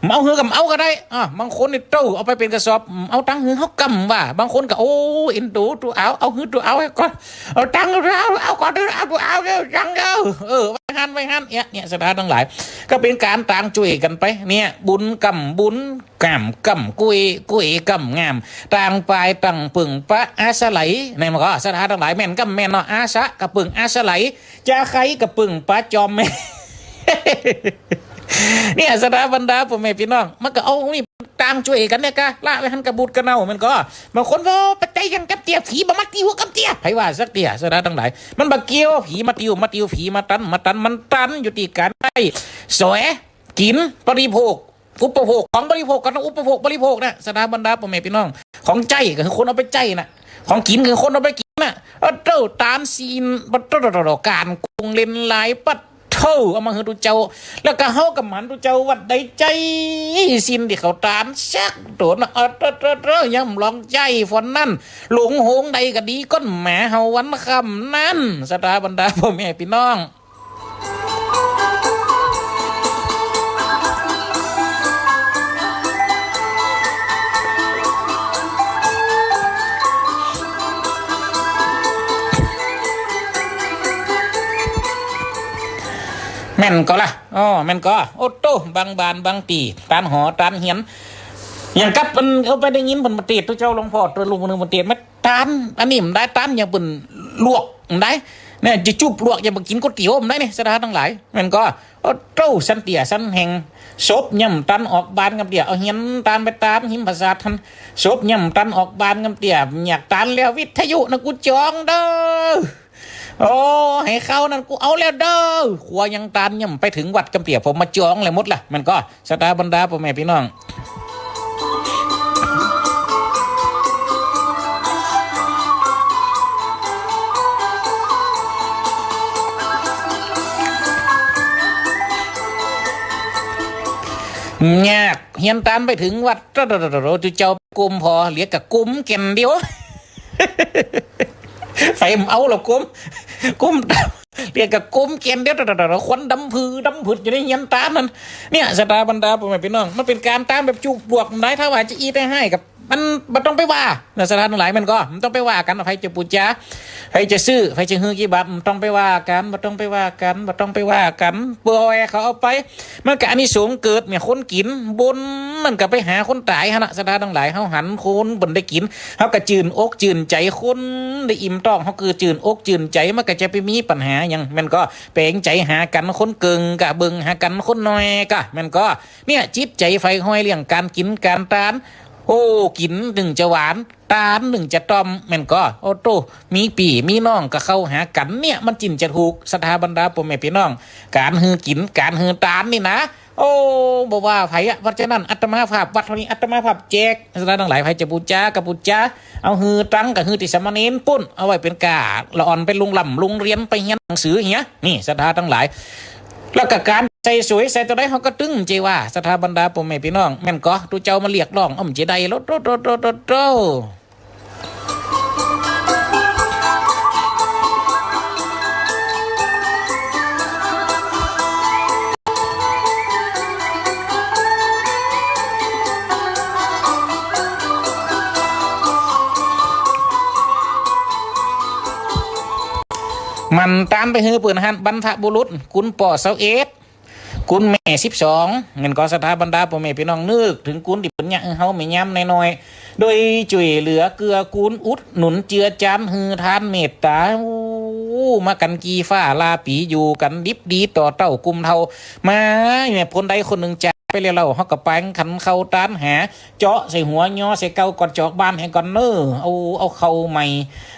บ่เอาหื้อก็บ่เอาก็ได้ อ่า บางคนนี่เต้าเอาไปเป๋นกระสอบ เอาตังค์หื้อเฮาก่ำว่า บางคนก็ โอ้ เอ็นดูตั๋วเอา เอาหื้อตั๋วเอาก่อน เอาตังค์ตั๋วเอา เอาก่อนตั๋วเอา ตั๋วเอาเด้อ ตังค์เด้อ เออ ไว้หั้น ไว้หั้น เนี่ย เนี่ย ศรัทธาตังหลาย ก็เป๋นก๋านต่างจ้วยกั๋นไป เนี่ย บุญก่ำบุญ งามก่ำกล้วย กล้วยก่ำงาม ต่างฝ่ายต่างเปิ่งปะอาศัย ในมันก็ศรัทธาตังหลาย แม่นก่ำแม่นเนาะ อาสะก็เปิ่งอาศัย จาใครก็เปิ่งปะจอมแม่น เนี่ย ศรัทธาบรรดาป้อแม่ปี้น้อง มันก็เอานี่ต่างจ้วยกั๋นเนี่ยกะ ละไว้หั้นกะบูดกะเน่า มันก็ บางคนว่า ปัจจัยยังกำเตี้ย ผีบ่มาติวกำเตี้ย ใผว่าสักเตี้ย ศรัทธาตังหลาย มันบ่เกี่ยว ผีมาติว มาติว ผีมาตัน มาตัน มันตันอยู่ตี้ก๋านได้ แสวง กิ๋น บริโภค อุปโภค ของบริโภคก็ต้องอุปโภคบริโภคนะ ศรัทธาบรรดาป้อแม่ปี้น้อง ของใจ๊ก็คือคนเอาไปใจ๊นะ ของกิ๋นคือคนเอาไปกิ๋นน่ะ โอ้โต้ ตานศีล ปะโต้ ก๋านโกงเล่นหลาย ปะโต้ เอามาหื้อตุ๊เจ้า แล้วก็เฮาก็หมั่นตุ๊เจ้าวัดใดใจ๊ศีลตี้เขาตานสักโตนะ โอ้โต้ โต้ โต้ ย่ำลองใจ๊ฝนนั้น หลงโหงใดก็ดี ก้นหมาเห่าวันค่ำนั้น ศรัทธาบรรดาป้อแม่ปี้น้อง แม่นก่อละ อ้อ แม่นก่อ โอ้โต้ บางบ้านบางตี้ ตานหอตานเฮียน อย่างกับเปิ้นเอาไปได้ยินเปิ้นมาเตศน์ ตุ๊เจ้าหลวงป้อ ตุ๊ลุงเปิ้นมาเตศน์มา ตาน อันนี้บ่ได้ ตานอย่างเปิ้นลวกบ่ได้ เนี่ย จะจุบลวกอย่างเปิ้นกิ๋นก๋วยเตี๋ยวบ่ได้นี่ ศรัทธาตังหลาย แม่นก่อ โอ้โต้ สันเตี้ยสันแห่ง ศพยังบ่ตันออกบานกำเตี้ย เอาเฮียนตานไปตานหิมผาสาทหั้น ศพยังบ่ตันออกบานกำเตี้ย อยากตานแล้ว วิทยุนะกูจ๋องเด้อ โอ้ ให้เข้านั่นกูเอาแล้วเด้อ ครัวยังตานยังบ่ไปเถิงวัดกำเตี้ย ผมมาจ๋องแล้วหมดละ แม่นก่อ ศรัทธาบรรดาป้อแม่ปี้น้อง ยาก เฮียนตานไปเถิงวัด โต้ โต้ โต้ โต้ ตุ๊เจ้าก้มผ่อ เหลือก้าก้มแก่นเดียว ใผบ่เอาละก้ม ก้ม เรียกก้าก้มแก่นเดียว ตะๆๆ ควันดำผืดดำผึดอยู่ในเฮียนตานนั้น เนี่ย ศรัทธาบรรดาป้อแม่ปี้น้อง มันเป๋นก๋านตานแบบจุบลวกบ่ได้ ถ้าว่าจะอี้ได้ฮ้ายก็ มันบ่ต้องไปว่านะ ศรัทธาตังหลาย แม่นก่อ บ่ต้องไปว่ากั๋น ใผจะปู๋จา ใผจะซื้อ ใผจะหื้อกี่บาท บ่ต้องไปว่ากั๋น บ่ต้องไปว่ากั๋น บ่ต้องไปว่ากั๋น ปล่อยเขาเอาไป มันก็อานิสงส์เกิดเนี่ย คนกิ๋น บุญมันก็ไปหาคนต๋ายหั้นนะ ศรัทธาตังหลาย เฮาหันคนเปิ้นได้กิ๋น เฮาก็จื้นอกจื้นใจ๋ คนได้อิ่มต๊อง เฮาก็จื้นอกจื้นใจ๋ มันก็จะไปมีปัญหาหยัง แม่นก่อ แป๋งใจ๋หากั๋น คนเกิ่งก็เบิ่งหากั๋น คนน้อยก็ แม่นก่อ เนี่ย จิตใจ๋ใฝ่ใฝ่เรื่องก๋านกิ๋นก๋านตาน โอ้ กิ๋นนึ่งจะหวาน ตานนึ่งจะต้อม แม่นก่อ โอ้โต้ มีปี้มีน้องก็เข้าหากั๋น เนี่ย มันจึ่งจะถูก ศรัทธาบรรดาป้อแม่ปี้น้อง ก๋านหื้อกิ๋น ก๋านหื้อตานนี่นะ โอ้ บ่ว่าใผอะ เพราะฉะนั้นอาตมาภาพวัดเฮานี้ อาตมาภาพแจก ศรัทธาตังหลาย ใผจะปู๋จาก็ปู๋จา เอาหื้อตังค์ก็หื้อตี้สามเณรปุ้น เอาไว้เป๋นก้าละอ่อนไปโฮงร่ำโฮงเฮียน ไปเฮียนหนังสือเหีย นี่ ศรัทธาตังหลาย แล้วก็ก๋านใส่สวยใส่โตใดเฮาก็ตึงจะว่า ศรัทธาบรรดาป้อแม่ปี้น้อง แม่นก่อ ตุ๊เจ้ามาเรียกร้อง อ้อมจะได้โลด โต โต โต โต โต หมั่นตานไปหื้อเปิ้นหั้น บรรพบุรุษ กุลป้อซาวเอ็ด กุลแม่สิบสอง แม่นก่อ ศรัทธาบรรดาป้อแม่ปี้น้อง นึกเถิงกุลตี้เปิ้นเยียะหื้อเฮาแม่ยามน้อยๆ โดยจ้วยเหลือเกื้อกูลอุดหนุนเจือจานหื้อตานเมตต๋า โอ้ มากั๋นกี่ฟ้าลาปี อยู่กั๋นดิบดีต่อเต้ากุมเฒ่า มาแม่นผลใดคนนึ่งจากไปแล้วเล่า เฮาก็ปางขันข้าวตานหา เจาะใส่หัวยอใส่เก้าก่อน จอกบานหื้อก่อนเน่อ เอา เอาข้าวใหม่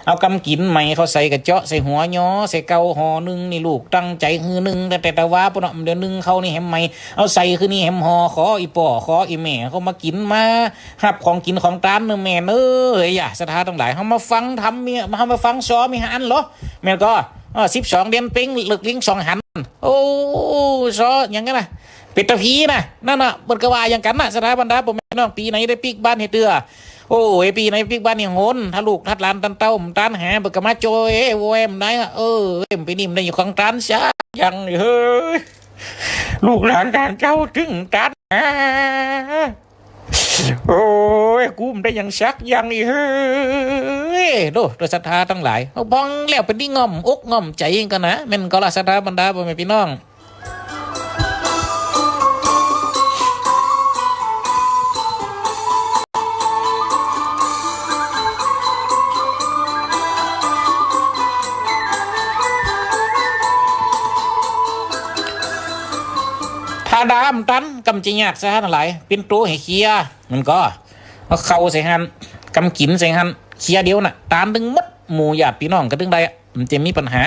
เอากำกิ๋นใหม่เข้าใส่ ก็เจาะใส่หัวยอใส่เก้า ห่อนึ่งนี่ลูกตั้งใจ๋หื้อนึ่ง ตั้งแต่ตะวาปู้นเนาะ เดี๋ยวนึ่งข้าวนี่แหมใหม่ เอาใส่คืนนี่แหมห่อ ขออี่ป้อขออี่แม่เข้ามากิ๋น มาฮับของกิ๋นของตานเน่อแม่เน่อ เอ้ย ศรัทธาตังหลาย เฮามาฟังธรรมเนี่ย เฮามาฟังซอมีห้าอันเหรอ แม่นก่อ เออ สิบสองเดือนเพ็ญ เลิกเลี้ยงสองหัน โอ้ ซออย่างนั้นนะ เป๋นตาผีนะ นั่นน่ะ เปิ้นก็ว่าอย่างกั๋นนะ ศรัทธาบรรดาป้อแม่น้อง ปี๋ไหนได้ปิ๊กบ้านหื้อเตื้อ โอ้ย ปี๋ไหนปิ๊กบ้านหื้อหน ถ้าลูกถ้าหลานตานเต้าบ่ตานหา เปิ้นก็มาโจยโวยบ่ได้อะ เออ เอ็มไปนิ่มได้อยู่ของตานสักอย่าง เฮ้ย ลูกหลานตานเจ้าตึงตานหา โอ้ย กูบ่ได้หยังสักอย่าง เฮ้ย โด โด ศรัทธาตังหลาย เอาฟังแล้วเป๋นตี้ง่อมอกง่อมใจ๋กั๋นนะ แม่นก่อละ ศรัทธาบรรดาป้อแม่ปี้น้อง ถ้าดาบ่ตัน ก็บ่จะยาก ศรัทธาตังหลาย เปียโตหื้อเคีย แม่นก่อ เอาข้าวใส่หั้น กำกิ๋นใส่หั้น เคียเดียวน่ะ ตานตึงหมด หมู่ญาติปี้น้องก็ตึงได้อะ บ่จะมีปัญหา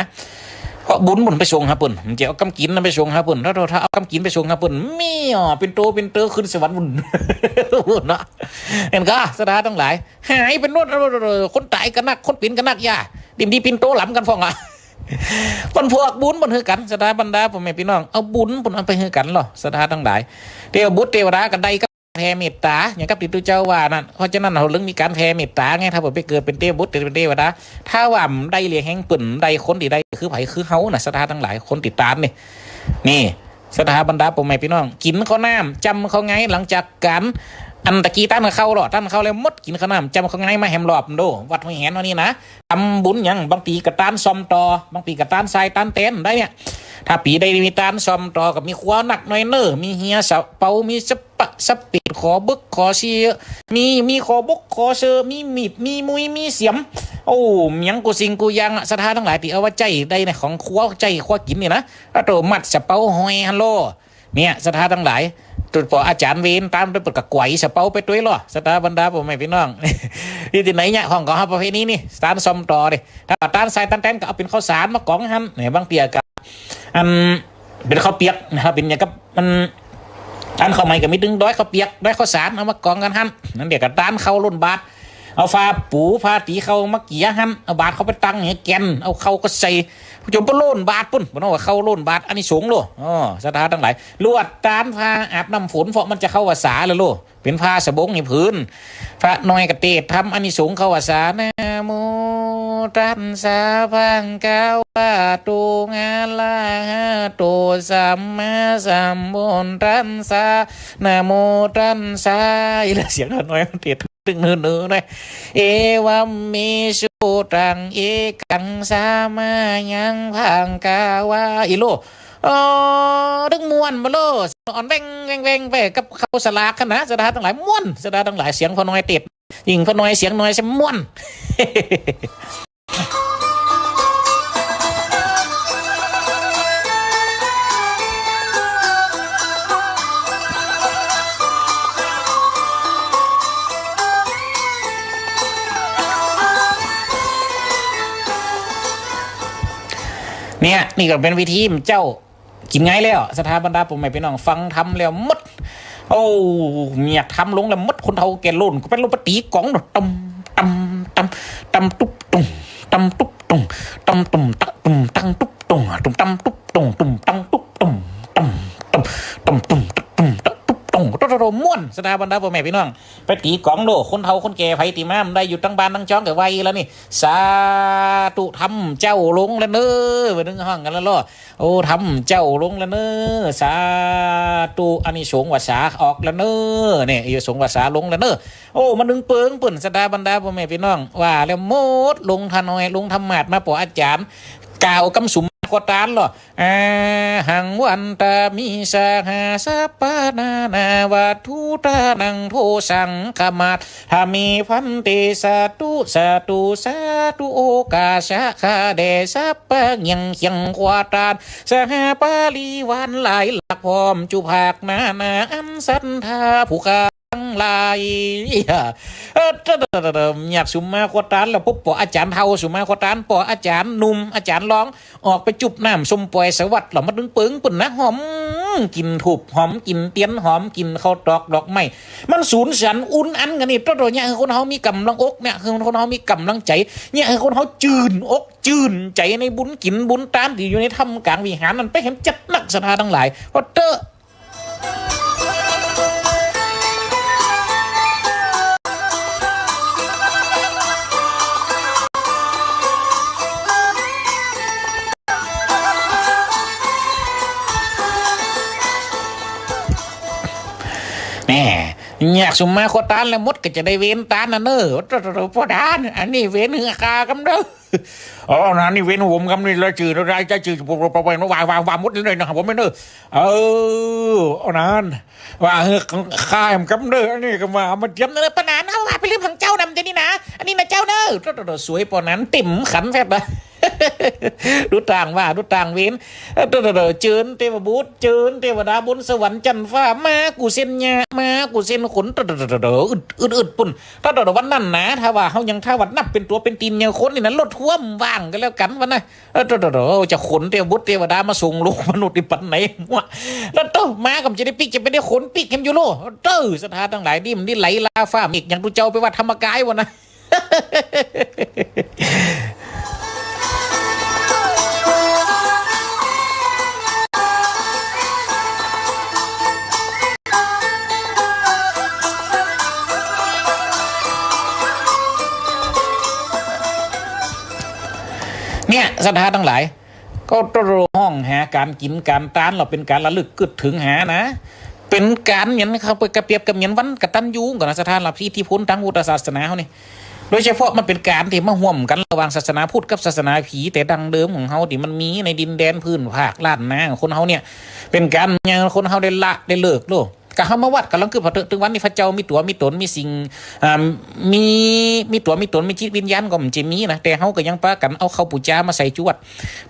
เพราะบุญมันไปส่งหาเปิ้น บ่จะเอากำกิ๋นนั้นไปส่งหาเปิ้น ถ้า ถ้าเอากำกิ๋นไปส่งหาเปิ้น แม่ เปียโต เปียโต ขึ้นสวรรค์ปุ้น เนาะ หันก่อ ศรัทธาตังหลาย หายไปโน่น คนต๋ายก็นัก คนเป๋นก็นัก อย่า ดิมดีปิ่นโตหลำกั๋นพ่องอะ เปิ้นพวกบุญเปิ้นหื้อกั๋น ศรัทธาบรรดาป้อแม่ปี้น้อง เอาบุญเปิ้นเอาไปหื้อกั๋นลอ ศรัทธาตังหลาย เตวบุตรเตวดาก็ได้กับแผ่เมตต๋า อย่างกับตี้ตุ๊เจ้าว่านั่น เพราะฉะนั้นเฮาเลิงมีก๋านแผ่เมตต๋าไง ถ้าเปิ้นไปเกิดเป๋นเตวบุตรเป๋นเตวดา ถ้าว่าได้เลี้ยงแฮงเปิ้น ได้คนตี้ได้คือใผคือเฮาน่ะ ศรัทธาตังหลาย คนตี้ตานนี่ นี่ ศรัทธาบรรดาป้อแม่ปี้น้อง กิ๋นข้าวน้ำ จ้ำข้าวไง หลังจากก๋าน อันตะกี้ต้านข้าวลอ ต้านข้าวแล้วหมด กิ๋นข้าวน้ำ จ้ำข้าวไงมาแหมรอบโด วัดห้วยแหนเฮานี่นะ ตำบุญหยัง บางปี๋ก็ตานซ่อมต่อ บางปี๋ก็ตานทรายตานแตนได้เนี่ย ถ้าปี๋ใดมีตานซ่อมต่อก็มีครัวนักหน้อยเน่อ มีเฮียสะเปา มีสะปะสะเปด ขอบึกขอเสือ มี มีขอบกขอเสือ มีมีด มีมุย มีเสียม โอ้ หยังกู้สิ่งกู้อย่างอะ ศรัทธาตังหลาย ตี้เอาไว้ใจ๊ได้นะ ของครัวใจ๊ครัวกิ๋นนี่นะ อะโต มัดสะเปาห้อยหั้นลอ เนี่ย ศรัทธาตังหลาย ตุ๊ดป้ออาจ๋ารย์เวรต๋ามไปเปิ้นก็ไกว่สะเปาไปตวยลอ ศรัทธาบรรดาป้อแม่ปี้น้อง ตี้ไหนเนี่ย ห้องก็เฮาประเพณีนี่ ตานซ่อมต่อนี่ ถ้าตานทรายตานแตนก็เอาเป๋นข้าวสารมากองหั้น เนี่ย บางเตื้อก็ อัน เป๋นข้าวเปียกนะครับ เป๋นอย่างกับมัน ตานข้าวใหม่ก็มีตึงดอยข้าวเปียก ดอยข้าวสาร เอามากองกั๋นหั้น นั่นเดี๋ยวก็ตานข้าวล้นบาตร เอาฝ้าปูผ้าตี๋ข้าวมาเกี่ยหั้น เอาบาตรเข้าไปตั้งเนี่ย แก่น เอาข้าวก็ใส่ จนเปิ้นล้นบาตรปุ้น เปิ้นว่าข้าวล้นบาตร อานิสงส์โล อ้อ ศรัทธาตังหลาย ลวดตานผ้าอาบน้ำฝน เพราะมันจะเข้าพรรษาแล้วโล เป๋นผ้าสบงนี่ผืน พระน้อยก็เตศน์ธรรมอานิสงส์เข้าพรรษา นะโมตัสสะภะคะวะโต อะระหะโต สัมมาสัมพุทธัสสะ นะโมตัสสะ อีหละ เสียงน้อยมันเตศน์ตึงเนินๆ นะ เอวัมเมสุตัง เอกัง สะมะยัง ภะคะวา อีโล เออ ตึงม่วนบ่โล อ่อนแว่งแว่งแว่งไปกับเข้าสลากหั้นนะ ศรัทธาตังหลาย ม่วน ศรัทธาตังหลาย เสียงพ่อน้อยเตศน์ ยิ่งพ่อน้อยเสียงน้อยแซ่ม่วน เนี่ย นี่ก็เป๋นวิธีเจ้า กิ๋นไงแล้ว ศรัทธาบรรดาป้อแม่ปี้น้อง ฟังธรรมแล้วหมด โอ้ เมียกธรรมลงแล้วหมด คนเฒ่าแก่ล้น ก็เป๋นล้นไปตี๋ก๋อง ตำ ตำ ตำ ตำตุ๊บตุ่ง ตำตุ๊บตุ่ง ตำตุ่มตะตุ่มตังตุ๊บตุ่ง ตุ่มตำตุ๊บตุ่ง ตุ่มตังตุ๊บตุ่ง ตำ ตำ ตำตุ่มตะตุ่มตะตุ๊บตุ่ง โตๆๆ ม่วน ศรัทธาบรรดาป้อแม่ปี้น้อง ไปตี๋ก๋องโล คนเฒ่าคนแก่ใผตี้มาบ่ได้ อยู่ตังบ้านตังจ้องก็ไหว้แล้วนี่ สาธุ ธรรมเจ้าลงแล้วเน้อ ว่านึ่งห้องกั๋นแล้วลอ โอ้ ธรรมเจ้าลงแล้วเน้อ สาธุ อานิสงส์พรรษาออกแล้วเน้อ เนี่ย อานิสงส์พรรษาลงแล้วเน้อ โอ้ มานึ่งเปิงปุ้น ศรัทธาบรรดาป้อแม่ปี้น้อง ว่าแล้วหมด ลงทานอย ลงธรรมาสน์มาป้ออาจ๋ารย์ กล่าวกำสุมมาโคตานลอ อะหัง วันตามิ สหะ สัพพะ นานา วัตถุ ตานัง โท สัง ขมา ทามิ ภันเต สาธุ สาธุ สาธุ โอกาสะ ข้าแด่ สัพพะ ยัง เคียง ควาตาน สหะ ปริวาร หลายหลาก พร้อมจุภาค นานา อันศรัทธา ผู้ข้าตังหลาย เออ เยาะสุมมาโคตาน แล้วปบป้ออาจ๋ารย์เฒ่า สุมมาโคตาน ป้ออาจ๋ารย์หนุ่ม อาจ๋ารย์รอง ออกไปจุบน้ำส้มป่อยสวัสดิ์ แล้วมานึ่งเปิงปุ้นนะ หอมกลิ่นธูป หอมกลิ่นเตียน หอมกลิ่นข้าวตอกดอกไม้ มันสูญสันอุ่นอันกั๋นนี่ โตๆ เนี่ย หื้อคนเฮามีก๋ำลังอก เนี่ย หื้อคนเฮามีก๋ำลังใจ๋ เนี่ย หื้อคนเฮาจื้นอกจื้นใจ๋ในบุญกิ๋นบุญตานตี้อยู่ในถ้ำก๋างวิหารนั่น ไปแหมจัดนัก ศรัทธาตังหลาย ปะเต๊อะ แน่ เยาะสุมมาโคตาน แล้วหมดก็จะได้เวรตานนะเน้อ โตๆๆ ป้อตาน อันนี้เวรหื้อข้ากำเด้อ อ๋อ นะ นี่เวรผมกำนี่ แล้วจื้อ แล้วได้จื้อ ผม ผม ผม ว่า ว่า ว่าหมดเลยนะ ผมไม่เน้อ เออ เอานั้น ว่าหื้อข้าแหมกำเด้อ อันนี้ก็ว่ามาเตรียมเน้อ ป้อหนาน เอาว่าไปลืมของเจ้านำเดี๋ยวนี้นะ อันนี้นะเจ้าเน้อ โตๆๆ สวยป้อหนาน เต็มขันแฟบอะ ดูตางว่า ดูตางเวน เออ เตอะเตอะเตอะ เจิญเตวบุตร เจิญเตวดาบนสวรรค์จั๊นฟ้า มากู้เส้นหญ้า มากู้เส้นขน เตอะเตอะเตอะเตอะ อึด อึด อึด ปุ้น เตอะเตอะเตอะ วันนั้นนะ ถ้าว่าเฮายัง ถ้าว่านับเป๋นตั๋วเป๋นตี๋นอย่างคนนี่นะ รถฮ่วมว่างก็แล้วกั๋น วะนะ เออ เตอะเตอะเตอะ จะขนเตวบุตรเตวดามาส่งโลกมนุษย์นี่ปันไหนวะ แล้วเตอะ มาก็บ่จะได้ปิ๊ก จะไปได้ขนปิ๊กแหมอยู่โล เตอะ ศรัทธาตังหลาย นี่มันนี่ไหลลาฟ้าเมฆ อย่างตุ๊เจ้าไปวัดธรรมกายวะนะ เนี่ย ศรัทธาตังหลาย ก็ต้องฮ้องหาก๋านกิ๋นก๋านตาน เฮาเป๋นก๋านระลึกกึ๊ดเถิงหานะ เป๋นก๋านเหมือนเขาไปกะเปียบกะเหมียนวันกตัญญูก่อนะ ศรัทธา รับอิทธิพลตางพุทธศาสนาเฮานี่ โดยเฉพาะมันเป๋นก๋านตี้มาฮ่วมกั๋นระหว่างศาสนาพุทธกับศาสนาผี๋ แต่ดั้งเดิมของเฮาตี้มันมีในดินแดนพื้นภาคล้านนาของคนเฮาเนี่ย เป๋นก๋านอย่างคนเฮาได้ละได้เลิกโลก กะเฮามาวัดกำลังกึ๊ด พอเถอะ ตึงวันนี้พระเจ้ามีตั๋วมีต๋น มีสิ่ง อ่า มี มีตั๋วมีต๋น มีจิตวิญญาณก็บ่จะมีนะ แต่เฮาก็ยังปากั๋นเอาเข้าปู๋จามาใส่จุวัด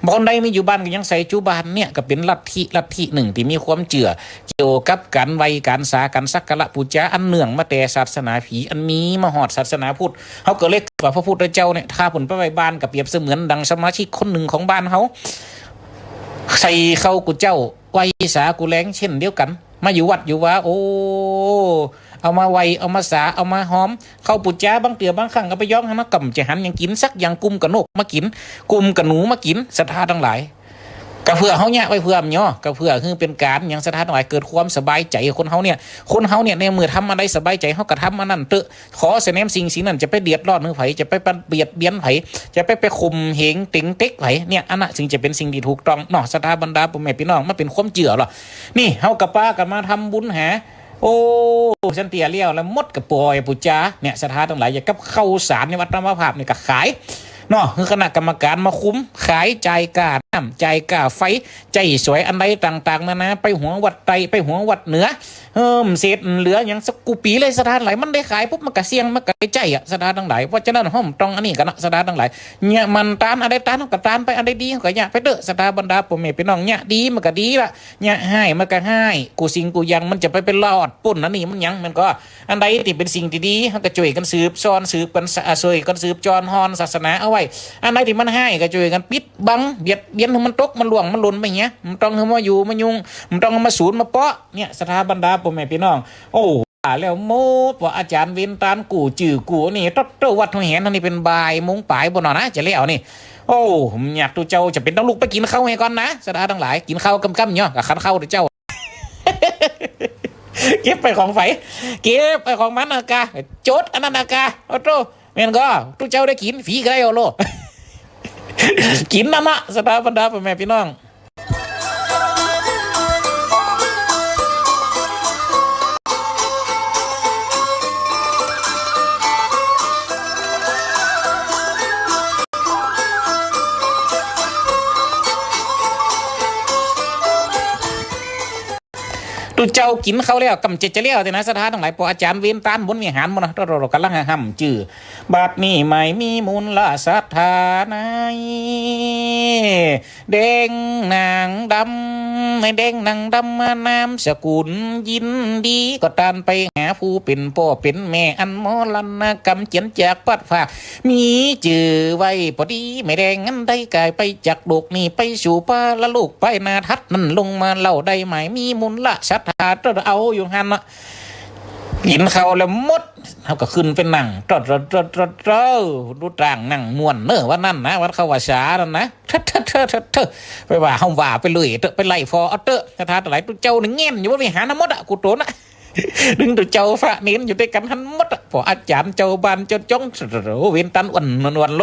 บ่อนใดมีอยู่บ้านก็ยังใส่จุบ้าน เนี่ยก็เป๋นลัทธิ ลัทธินึ่งตี้มีความเจื้อเกี่ยวกับก๋านไหว้ ก๋านสา ก๋านสักการะปู๋จา อันเนื่องมาแต่ศาสนาผี๋ อันมีมาฮอดศาสนาพุทธ เฮาก็เลยว่าพระพุทธเจ้าเนี่ย ถ้าเปิ้นไปไหว้บ้านก็เปรียบเสมือนดั่งสมาชิกคนนึ่งของบ้านเฮา ใส่เข้ากู้เจ๊า ไหว้สากู้แลงเช่นเดียวกั๋น มาอยู่วัดอยู่วา โอ้ เอามาไหว้ เอามาสา เอามาหอม เข้าปู๋จา บางเตื้อบางครั้งก็ไปย้องหั้นนะ ก็บ่จะหันหยังกิ๋นสักอย่าง กุมกับนกมากิ๋น กุมกับหนูมากิ๋น ศรัทธาตังหลาย ก็เปื้อเฮาเยียะไว้เปื้อมันเนาะ ก็เปื้อหื้อเป๋นก๋านอย่าง ศรัทธาตังหลาย เกิดความสบายใจ๋ คนเฮาเนี่ย คนเฮาเนี่ย ในเมื่อทำอันใดสบายใจ๋ เฮาก็ทำอันนั้นเต๊อะ ขอสะแหนมสิ่งสิ่งนั้น จะไปเดือดร้อนหื้อใผ จะไปเบียดเบียนใผ จะไป ไปข่มเหงเต็งเต็กไผ เนี่ย อันนั้นจึงจะเป๋นสิ่งตี้ถูกต้องเนาะ ศรัทธาบรรดาป้อแม่ปี้น้อง มันเป๋นความเจื้อลอ นี่ เฮาก็ปากั๋นมาทำบุญหา โอ้ สันเตี้ยแล้ว แล้วหมดก็ปล่อยปู๋จา เนี่ย ศรัทธาตังหลาย อย่างกับข้าวสารในวัดธรรมภาพนี่ก็ขายเนาะ หื้อคณะกรรมก๋านมาคุม ขาย จ่ายก้าน้ำ จ่ายก้าไฟ ใจ๊สอยอันใดต่างๆ นานา ไปฮวงวัดใต้ ไปฮวงวัดเหนือ เออ เศษเหลือหยังสักกู้ปี๋เลย ศรัทธาตังหลาย มันได้ขายปุ๊บ มันก็เสี่ยง มันก็ได้ใจ๊อะ ศรัทธาตังหลาย เพราะฉะนั้นเฮาบ่ต้องอันนี้กั๋นนะ ศรัทธาตังหลาย เยียะหมั่นตาน อันใดตานเฮาก็ตานไป อันใดดีเฮาก็เยียะไปเต๊อะ ศรัทธาบรรดาป้อแม่ปี้น้อง เยียะดีมันก็ดีละ เยียะฮ้ายมันก็ฮ้าย กู้สิ่งกู้อย่างมันจะไป ไปรอดป๊นอันนี้มันหยัง มันก็ อันใดตี้เป๋นสิ่งตี้ดี เฮาก็จ้วยกั๋นสืบซ่อน สืบกั๋น อ่า จ้วยกั๋นสืบจอนฮอนศาสนาเอาไว้ อันใดตี้มันฮ้ายก็จ้วยกั๋นปิดบัง เบียดเบียนหื้อมันตก มันล่วง มันหล่นไปเหีย บ่ต้องหื้อมาอยู่มายุ่ง บ่ต้องหื้อมาสูนมาเปาะ เนี่ย ศรัทธาบรรดาป้อแม่ปี้น้อง โอ้ ว่าแล้วหมด ว่าอาจ๋ารย์เวนตานกู้จื้อกู้นี่ ตะเต๊อะ วัดหัวแหนเฮานี่เป๋นบ่ายโมงป๋ายปู้นเนาะนะ จะแล้วนี่ โอ้ บ่อยาก ตุ๊เจ้าจะเป๋นต้องลุกไปกิ๋นข้าวหื้อก่อนนะ ศรัทธาตังหลาย กิ๋นข้าวก้ำๆ เนาะ ก็ขันข้าวตุ๊เจ้า เก็บไปของใผ เก็บไปของมันนะกา จดอันนั้นนะกา โอ้โธ่ แม่นก่อ ตุ๊เจ้าได้กิ๋นฟรีก็ได้เอาโลด กิ๋นนั่นนะ ศรัทธาบรรดาป้อแม่ปี้น้อง ตุ๊เจ้ากิ๋นข้าวแล้ว ก่ำจะ จะแล้วแต่นะ ศรัทธาตังหลาย ปออาจ๋ารย์เวนตานบนวิหารหมดนะ เรา เราก่ำลังห้ำจื้อ บัดนี้หมายมีมูลศรัทธาใน แดงนางดำ แดงนางดำ มานามสกุลยินดี ก็ตานไปหาผู้เป๋นป้อเป๋นแม่ อันมรณกรรมเจียนจากพลัดพราก มีจื้อไว้ปอดี แม่แดงอันได้ก๋ายไปจากโลกนี้ ไปสู่ปรโลก ไปหน้าถัดนั้นลงมาเล่า ได้หมายมีมูลศรัทธา เต้าเอาอยู่หั้นนะ กิ๋นข้าวแล้วหมด เฮาก็ขึ้นไปนั่ง เต้า เต้า เต้า เต้า เต้า ดูต่างนั่งม่วนเน่อ วันนั้นนะ วันเข้าพรรษานั่นนะ เถอะ เถอะ เถอะ เถอะ เถอะ ไปว่าเฮาว่าไปเลยเต๊อะ ไปไล่ฟ้อเอาเต๊อะ ศรัทธาตังหลาย ตุ๊เจ้านี่แง่นอยู่ว่าวิหารทั้งหมดอะ กู้โตนอะ ดึงตุ๊เจ้าพระเณรอยู่ตวยกั๋นหั้นหมดอะ ปออาจ๋ารย์เจ้าบ้านเจ้าจ้อง โอ้ เวนตานอ้วนนวลๆ โล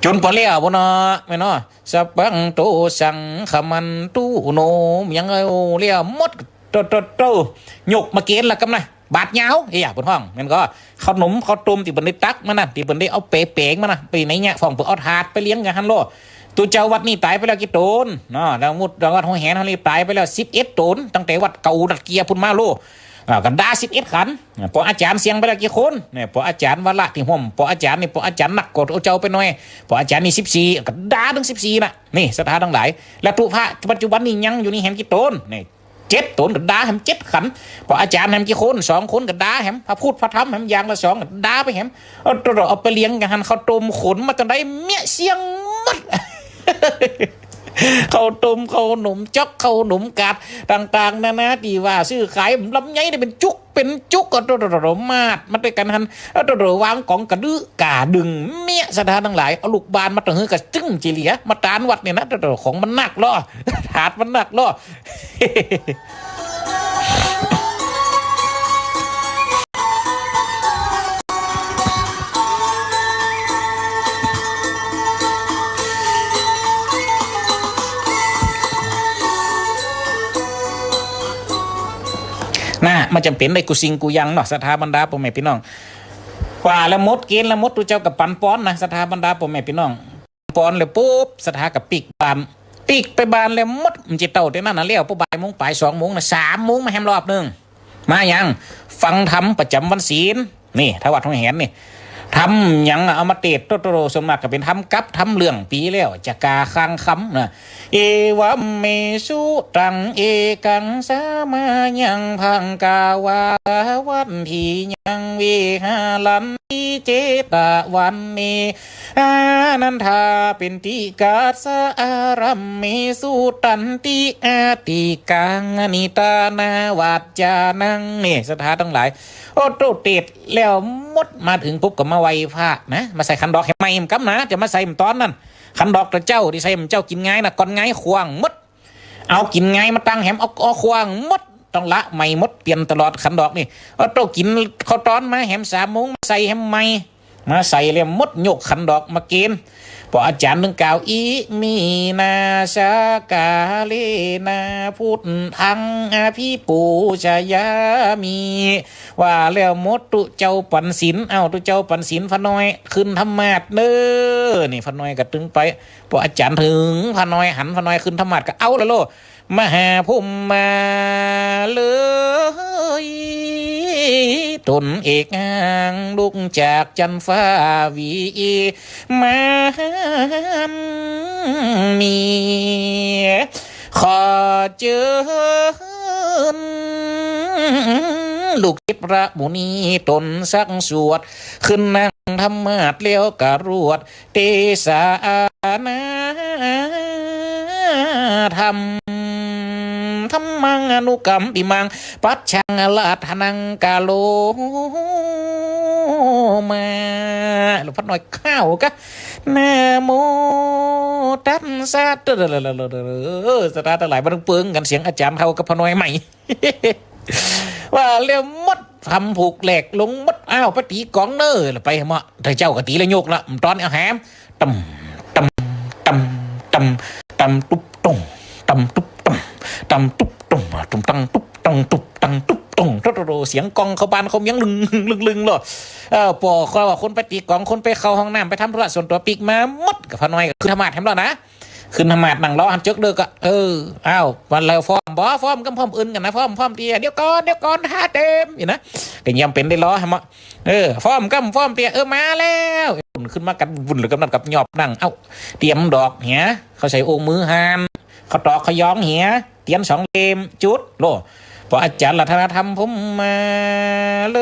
จ๋นปอแล้วปู้นเนาะ แม่นเนาะ สัพพังโตสังคมันตุโน ยังเอาแล้วหมด โต โต โต ยกมาเก๋ณฑ์ละก่ำนะ บาตรยาว เอ้ย เปิ้นฮ้อง แม่นก่อ ข้าวหนมข้าวต้มตี้เปิ้นได้ตักมานะ ตี้เปิ้นได้เอาแป๋งมานะ ไปไหนเนี่ย ฟ้องเปิ้นเอาถาดไปเลี้ยงกั๋นหั้นโล ตุ๊เจ้าวัดนี้ต๋ายไปแล้วกี่โตนเนาะ แล้วหมด แล้ววัดหัวแหนเฮานี่ต๋ายไปแล้วสิบเอ็ดโตน ตั้งแต่วัดเก่ารัดเกียร์ปู้นมาโล อ้าว ก็ดาสิบเอ็ดขัน ปออาจ๋ารย์เสี้ยงไปแล้วกี่คนเนี่ย ปออาจ๋ารย์วาระตี้ฮ่วม ปออาจ๋ารย์นี่ ปออาจ๋ารย์นักกว่าเจ้าไปหน่อย ปออาจ๋ารย์นี่สิบสี่ ก็ดาตึงสิบสี่น่ะ นี่ศรัทธาตังหลาย และตุ๊พระปัจจุบันนี่ยังอยู่นี่แหมกี่ต๋นเนี่ย เจ็ดต๋น ก็ดาแหมเจ็ดขัน ปออาจ๋ารย์แหมกี่คน สองคน ก็ดาแหม พระพุทธพระธรรมแหมอย่างละสอง ก็ดาไปแหม เอาโต เอาไปเรียงกั๋นหัน ข้าวต้มขนมาตังใด เมี้ยเสี้ยงหมด ข้าวต้ม ข้าวหนมจ๊อก ข้าวหนมกาด ต่างๆ นานา ตี้ว่าซื้อขาย ลำไยนี่เป๋นจุก เป๋นจุก ก็โต มาดมาตวยกั๋นหัน เอาโต วางก๋องกระดื้อก่าดึง เมี้ยศรัทธาตังหลาย เอาลูกบ้านมาตะหื้อก็จึ้งจิเหลีย มาตานวัดเนี่ยนะ โต ของมันนักลอ ถาดมันนักลอ น่ะ มันจ๋ำเป๋นได้กู้สิ่งกู้อย่างเนาะ ศรัทธาบรรดาป้อแม่ปี้น้อง ว่าแล้วหมดเก๋ณฑ์แล้วหมด ตุ๊เจ้าก็ปันปอนนะ ศรัทธาบรรดาป้อแม่ปี้น้อง ปอนแล้วปุ๊บ ศรัทธาก็ปิ๊กบ้าน ปิ๊กไปบ้านแล้วหมด มันจะเต้าแต่นั้นน่ะ แล้วปอบ่ายโมงป๋าย สองโมงน่ะ สามโมงมาแหมรอบนึ่ง มาหยัง ฟังธรรมประจ๋ำวันศีล นี่ ทางวัดห้วยแหนนี่ ธรรมหยังเอามาเตสน์ โต โต ส่วนมากก็เป๋นธรรมกับธรรมเรื่องปี๋แล้ว จะกาคางคำนะ เอวัมเมสุตัง เอกังสะมะยัง ภังกะวา วัตถียัง วิหารันติ เจตะวันเน อานันทา เปนติกัสสะ อารัมเมสุตันติ อาติกัง อนิตานา วัจจานัง นี่ ศรัทธาตังหลาย โอ้ โต เตสน์แล้วหมด มาเถิงปุ๊บก็มาไหว้พระนะ มาใส่ขันดอกแหมใหม่กำนะ จะมาใส่ต๋อนนั้น ขันดอกตะเจ้าตี้ใส่ตะเจ้ากิ๋นงายน่ะ ก่อนงายขว้างหมด เอากิ๋นงายมาตั้งแหม เอา เอาขว้างหมด ต้องละใหม่หมด เปลี่ยนตลอดขันดอกนี่ เอาโตกิ๋นข้าวต๋อนมาแหม สามโมงมาใส่แหมใหม่ มาใส่แล้วหมด ยกขันดอกมาเก๋ณฑ์ ปออาจ๋ารย์ตึงกล่าว อิมินา สะกาเลนะ พุทธัง อภิปูชยามิ ว่าแล้วหมด ตุ๊เจ้าปันศีล เอ้า ตุ๊เจ้าปันศีล พระน้อยขึ้นธรรมาสน์เน่อ นี่พระน้อยก็ตึงไป ปออาจ๋ารย์เถิงพระน้อย หันพระน้อยขึ้นธรรมาสน์ก็เอาละโล มหาพรหมาเลย ต๋นเอกอ้างลุกจากจั๊นฟ้าวิมานนี้ ขอเจิญลูกศิษย์พระมุนีต๋นซักสวด ขึ้นนั่งธรรมาสน์แล้วกรวด เตสนาธรรม ธัมมังอนุกัมปิมัง ปัจฉังอาราธนังกะโรมา หลวงพ่อน้อยข้าวกะ นะโมตัสสะ เออ ศรัทธาตังหลาย บ่ต้องเปิงกั๋น เสียงอาจ๋ารย์เฒ่ากับพ่อน้อยใหม่ ว่าแล้วหมด ทำผูกแหลกลงหมด อ้าว ไปตี๋ก๋องเน่อ แล้วไปเหมาะ แต่เจ้าก็ตี๋ละยกละ ต๋อนเอาแหม ตำ ตำ ตำ ตำ ตำตุ๊บตง ตำตุ๊บตง ตำตุ๊บตง ตุ่มตังตุ๊บตง ตุบตังตุ๊บตง โตโตโต เสียงก๋องเข้าบ้านเข้าเมือง ลึง ลึง ลึง ลึงเลย เออ ปอข้อว่าคนไปตี๋ก๋อง คนไปเข้าห้องน้ำ ไปทำธุระส่วนตั๋วปิ๊กมาหมด ก็พ่อน้อยก็ขึ้นธรรมาสน์แหมแล้วนะ ขึ้นธรรมาสน์นั่งรอหั้นเจิกเด้อ ก็ เออ อ้าว วันแล้วฟ้อมบ่ ฟ้อมกำ ฟ้อมอื่นกั๋นนะ ฟ้อม ฟ้อมเตีย เดี๋ยวก่อน เดี๋ยวก่อน ถ้าเตรียมอยู่นะ ก็ยังเป๋นได้รอหั้นเนาะ เออ ฟ้อมกำ ฟ้อมเตีย เออ มาแล้ว ขึ้นมากั๋นวุ่นเลย กำนันกับหยอบนั่ง เอ้า เตรียมดอกเหีย เข้าใส่องค์มือหาน เข้าตอกเข้ายองเหีย เตียนสองเล่ม จุดโล ปออาจ๋ารย์รัตนธรรมพรหมมาเล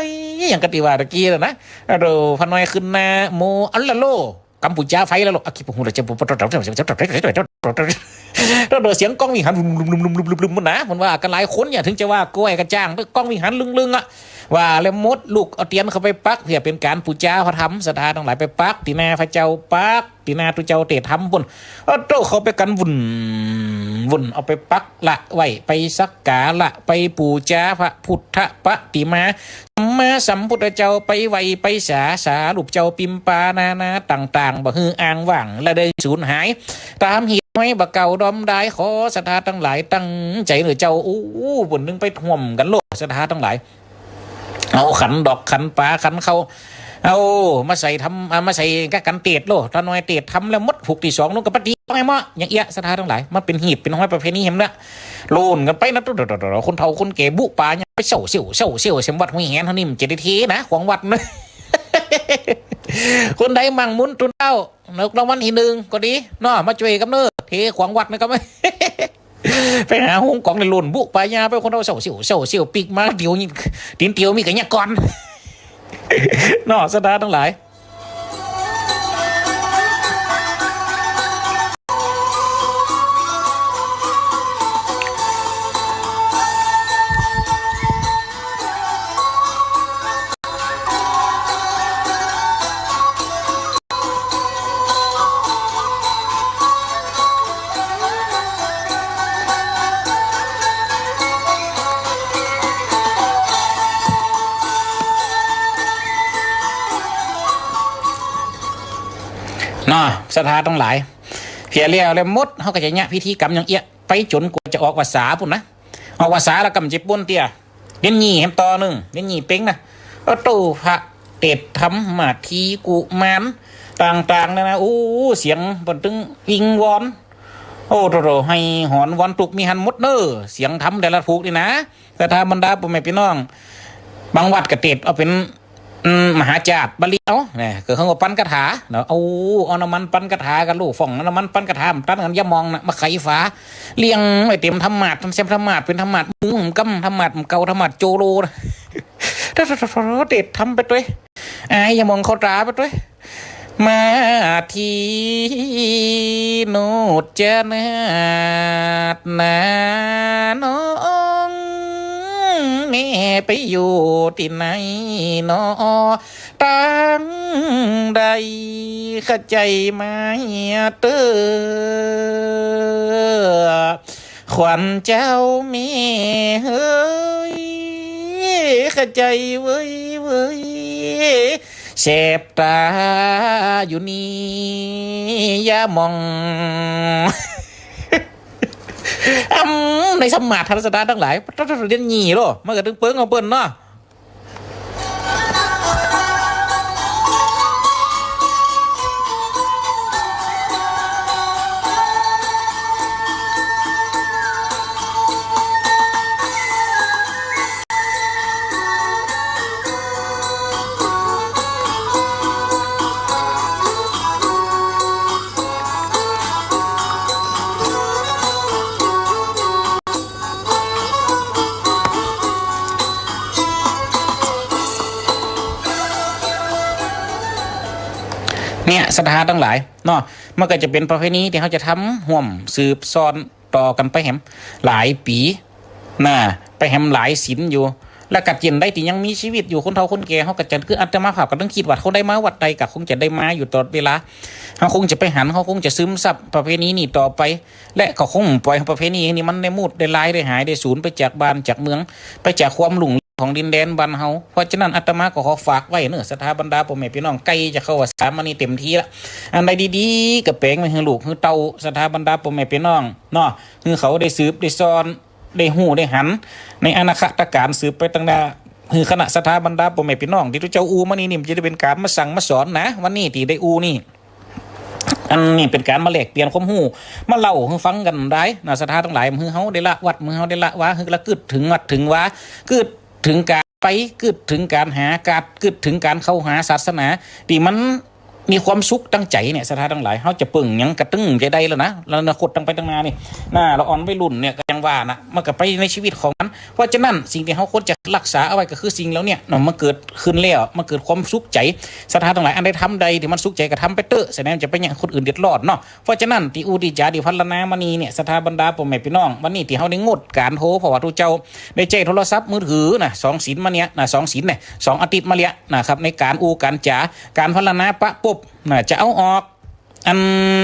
ย อย่างกะตี้ว่าตะกี้แล้วนะ โต พ่อน้อยขึ้นนะโม อัลละโล กำปู๋จาไฟแล้วลูก อะ ขี้ผงหูละเจ้า โตโต เสียงก๋องวิหาร ลุมๆๆๆๆๆ นะ มันว่ากั๋นหลายคนเนี่ย เถิงจะว่าก้อยกะจ้าง ก้องวิหารลึงๆ อะ ว่าแล้วหมด ลุกเอาเตียนเข้าไปปัก เปื้อเป๋นก๋านปู๋จาพระธรรม ศรัทธาตังหลาย ไปปัก ตี้หน้าพระเจ้า ปัก ตี้หน้าตุ๊เจ้าเตสน์ธรรมปุ้น โอ้โต เข้าไปกั๋นวุ่น วุ่น เอาไปปักละไว้ ไปสักการะ ไปปู๋จาพระพุทธปะติมา สัมมาสัมพุทธเจ้า ไปไหว้ไปสา สารูปเจ้าปิมปานานาต่างๆ บ่หื้ออ้างว้าง และได้สูญหาย ต๋ามหีบไม้บ่าเก่าดอมดาย ขอศรัทธาตังหลายตั้งใจ๋เน่อเจ้า อู้ ปุ้นนึ่งไปฮ่วมกั๋นโล ศรัทธาตังหลาย เอาขันดอกขันป๋าขันข้าว เอามาใส่ธรรม เอามาใส่กะกั๋นเตสน์โล ตาน้อยเตสน์ธรรมแล้วหมด ผูกตี้สองลงก็ไปตี๋ ต้องไอ้หม้อ อย่างเอี้ย ศรัทธาตังหลาย มันเป๋นหีบเป๋นห้อยประเพณีแหมเนาะ โล่นกั๋นไปนะ ตุ๊ดๆๆๆ คนเฒ่าคนแก่บุปผาญาไปเซ้าเซี้ยว เซ้าเซี้ยว เสียมวัดห้วยแหนเฮานี่ มันจะได้เทนะ ของวัดนะ คนใดมั่งหมุนตุนเต้า ถูกรางวัลตี้นึ่งก็ดีเนาะ มาจ้วยกำเนิด เทของวัดนะครับ ไปหาโฮงก๋องในโล่นบุปผายาไป คนเฒ่าเซ้าเซี้ยว เซ้าเซี้ยว ปิ๊กมาเตียวนี่ ตี๋นเตียวมีกั๋นยะก่อน เนาะ ศรัทธาตังหลาย เนาะ ศรัทธาตังหลาย เหียแล้ว แล้วหมด เฮาก็จะเยียะพิธีกรรมอย่างเอี้ย ไปจ๋นกว่าจะออกพรรษาปู๊นนะ ออกพรรษาแล้วก็บ่จะปู๊นเตื้อ เดือนยี่แหมต่อนึ่ง เดือนยี่เป๋งนะ โอ้โต พระเตศน์ธรรมมาทีกุมารต่างๆ นั่นนะ โอ้ เสียงเปิ้นตึงวิงวอน โอ้โตๆ ไห้หอนวอนตุ๊กมีหันหมดเน้อ เสียงธรรมแต่ละถูกนี่นะ ศรัทธาบรรดาป้อแม่ปี้น้อง บางวัดก็เตศน์เอาเป๋น อืม มหาจาตรบาลีเอา เนี่ย ก็เฮาก็ปั่นกะถาเนาะ เอา เอาน้ำมันปั่นกะถากั๋น ลูกฝ่องน้ำมันปั่นกะถา มันตันกั๋น อย่ามองนะ มาไขฝา เรียงไว้เต๋มธรรมาสน์ แซมธรรมาสน์ เป๋นธรรมาสน์มุงกำ ธรรมาสน์เก่า ธรรมาสน์โจโลนะ เตศน์ธรรมไปตวย อายอย่ามองเข้าต๋าไปตวย มาทีโนดจะนาดนาน้อง แม่ไปอยู่ตี้ไหนหนอ ตางใด เข้าใจ๋ไหมเต้อ ขวัญเจ้าแม่เฮ้ย เข้าใจ๋เว้ยเว้ย แสบต๋าอยู่นี่ อย่ามอง อำ ในธรรมาสน์ ศรัทธาตังหลาย เดือนยี่โล มันก็ตึงเปิงของเปิ้นเนาะ เนี่ย ศรัทธาตังหลายเนาะ มันก็จะเป๋นประเพณีตี้เฮาจะทำฮ่วมสืบซ่อนต่อกั๋นไปแหมหลายปี๋ นะ ไปแหมหลายศีลอยู่ แล้วก็เจียนใดตี้ยังมีชีวิตอยู่ คนเฒ่าคนแก่เฮาก็จะ คืออาตมาภาพก็ตึงกึ๊ดว่า คนใดมาวัดใดก็คงจะได้มาอยู่ตลอดเวลา เฮาคงจะไปหัน เฮาคงจะซึมซับประเพณีนี้ต่อไป และก็คงบ่ปล่อยประเพณีนี้มันได้มูด ได้ลาย ได้หาย ได้สูญไปจากบ้านจากเมือง ไปจากความรุ่งเรืองของดินแดนบ้านเฮา เพราะฉะนั้นอาตมาก็ขอฝากไว้เน้อ ศรัทธาบรรดาป้อแม่ปี้น้อง ใก้จะเข้าพรรษามานี่เต๋มทีละ อันใดดีๆ ก็แป๋งไว้หื้อลูกหื้อเต้า ศรัทธาบรรดาป้อแม่ปี้น้องเนาะ หื้อเขาได้สืบได้ซ่อน ได้ฮู้ได้หัน ในอนาคตก๋าลสืบไปตังหน้า หื้อคณะศรัทธาบรรดาป้อแม่ปี้น้องตี้ตุ๊เจ้าอู้มานี่นี่ มันจะได้เป๋นก๋านมาสั่งมาสอนนะ วันนี้ตี้ได้อู้นี่ อันนี้เป๋นก๋านมาแลกเปลี่ยนความฮู้ มาเล่าหื้อฟังกั๋นได้นะ ศรัทธาตังหลาย หื้อเฮาได้ละวัด หื้อเฮาได้ละวา หื้อละกึ๊ดเถิงวัดเถิงวา กึ๊ดเถิงก๋านไป กึ๊ดเถิงก๋านหา กาด กึ๊ดเถิงก๋านเข้าหาศาสนา ตี้มันมีความสุขตังใจ๋เนี่ย ศรัทธาตังหลาย เฮาจะเปิ่งหยังก็ตึงจะได้แล้วนะ แล้วอนาคตตังไปตังหน้านี่ หน้าละอ่อนวัยรุ่นเนี่ยก็ยังว่านะ มันก็ไปในชีวิตของมัน เพราะฉะนั้นสิ่งตี้เฮาควรจะรักษาเอาไว้ก็คือสิ่งเหล่าเนี้ยเนาะ มันเกิดขึ้นแล้ว มันเกิดความสุขใจ๋ ศรัทธาตังหลาย อันใดทำได้ตี้มันสุขใจ๋ก็ทำไปเต๊อะ แสดงจะไปเยียะคนอื่นเดือดร้อนเนาะ เพราะฉะนั้นตี้อู้ตี้จ๋าตี้พรรณนามานี่เนี่ย ศรัทธาบรรดาป้อแม่ปี้น้อง วันนี้ตี้เฮาได้งดก๋านโฮ เพราะว่าตุ๊เจ้าได้ใจ๊โทรศัพท์มือถือนะ สองศีลมาเนี่ยนะ สองศีลเนี่ย สองอาทิตย์มาเนี่ยนะครับ ในก๋านอู้ก๋านจ๋า ก๋านพรรณนาปะปุ๊บนะ จะเอาออก อัน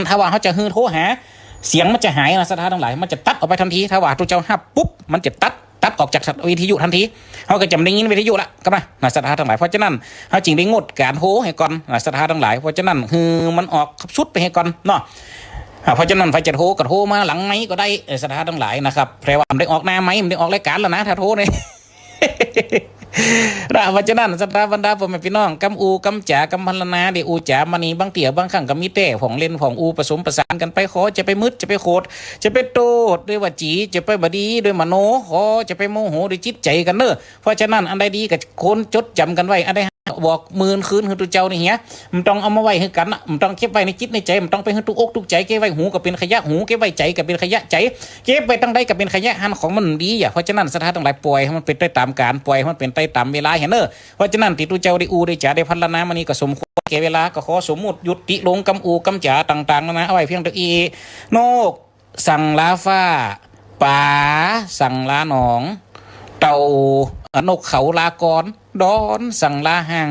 ถ้าว่าเฮาจะหื้อโทรหา เสียงมันจะหายนะ ศรัทธาตังหลาย มันจะตัดออกไปตันที ถ้าว่าตุ๊เจ้าฮับปุ๊บ มันจะตัด ตัดออกจากวิทยุตันที เฮาก็จะบ่ได้ยินวิทยุละ ก็มานะ ศรัทธาตังหลาย เพราะฉะนั้น เฮาจึงได้งดก๋านโฮหื้อก่อนนะ ศรัทธาตังหลาย เพราะฉะนั้น หื้อมันออกสุดไปหื้อก่อนเนาะ อ่า เพราะฉะนั้น ใผจะโทรก็โทรมาหลังไมค์ก็ได้ เอ่อ ศรัทธาตังหลายนะครับ แต่ว่าบ่ได้ออกหน้าไมค์ บ่ได้ออกรายก๋านแล้วนะ ถ้าโทรเนี่ย ละ เพราะฉะนั้นศรัทธาบรรดาป้อแม่ปี้น้อง กำอู้กำจ๋ากำพรรณนา ได้อู้จ๋ามานี่ บางเตื้อบางครั้งก็มีแต๊ผ่องเล่นผ่องอู้ผสมประสานกั๋นไป ขอจะไปมึดจะไปโขด จะไปโต้ษด้วยวจี จะไปบ่ดีด้วยมโน ขอจะไปโมโหด้วยจิตใจ๋กั๋นเน่อ เพราะฉะนั้นอันใดดีก็ควรจดจ๋ำกั๋นไว้ อันใดบอกหมื่นคืนหื้อตุ๊เจ้านี่เหีย บ่ต้องเอามาไว้หื้อกั๋นน่ะ บ่ต้องเก็บไว้ในจิตในใจ๋ บ่ต้องไปหื้อตุ๊กอกตุ๊กใจ๋ เก็บไว้หูก็เป๋นขยะหู เก็บไว้ใจ๋ก็เป๋นขยะใจ๋ เก็บไว้ตางใดก็เป๋นขยะหั้น ของมันดีอะ เพราะฉะนั้นศรัทธาตังหลาย ป่อยหื้อมันเป๋นไปต๋ามก๋าน ป่อยหื้อมันเป๋นไปต๋ามเวลาเหียเน่อ เพราะฉะนั้นตี้ตุ๊เจ้าได้อู้ได้จ๋าได้พรรณนามานี่ก็สมควรแก่เวลา ก็ขอสมมุติยุติลงกำอู้กำจ๋าต่างๆ นานาเอาไว้เพียงเต้าอี้ นกสังลาฟ้า ป๋าสังลาหนอง เต่า เอ่อ นกเขาลากร ดอนสังลาห่าง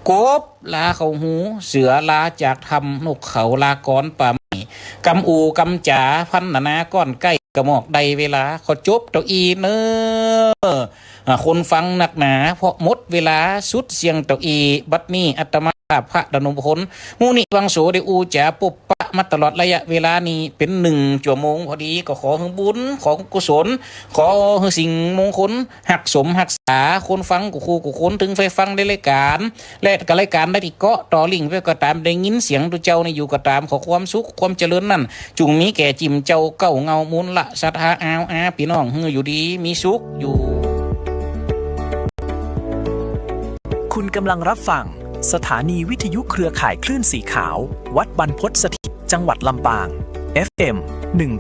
กบลาเข้าฮู เสือลาจากถ้ำ นกเขาลากรป่าไม้ กำอู้กำจ๋าพรรณนาก้อนใก้ กะหมอกได้เวลา ขอจบเต้าอี้เน่อ อ่า คนฟังนักหนา เพราะหมดเวลาสุดเสี้ยงเต้าอี้ บัดนี้อาตมาภาพพระดานุพล มุนิวังโส ได้อู้จ๋าปบปะมาตลอดระยะเวลานี้เป๋นหนึ่งจั่วโมงพอดี ก็ขอหื้อบุญ ขอกุศล ขอหื้อสิ่งมงคล ฮักสมฮักษาคนฟังกู้คู่กู้คน เถิงใผฟังได้รายก๋าน และก็รายก๋านใดตี้เกาะต่อลิงก์ไปก็ต๋าม ได้ยินเสียงตุ๊เจ้านี่อยู่ก็ต๋าม ขอความสุขความเจริญนั้น จุ่งมีแก่จิ่มเจ้าเก้าเงามูลละศรัทธา อ้าวอาปี้น้อง หื้ออยู่ดีมีสุขอยู่ คุณกำลังรับฟังสถานีวิทยุเครือข่ายคลื่นสีขาว วัดบรรพตสถิต จังหวัดลำปาง เอฟเอ็ม หนึ่ง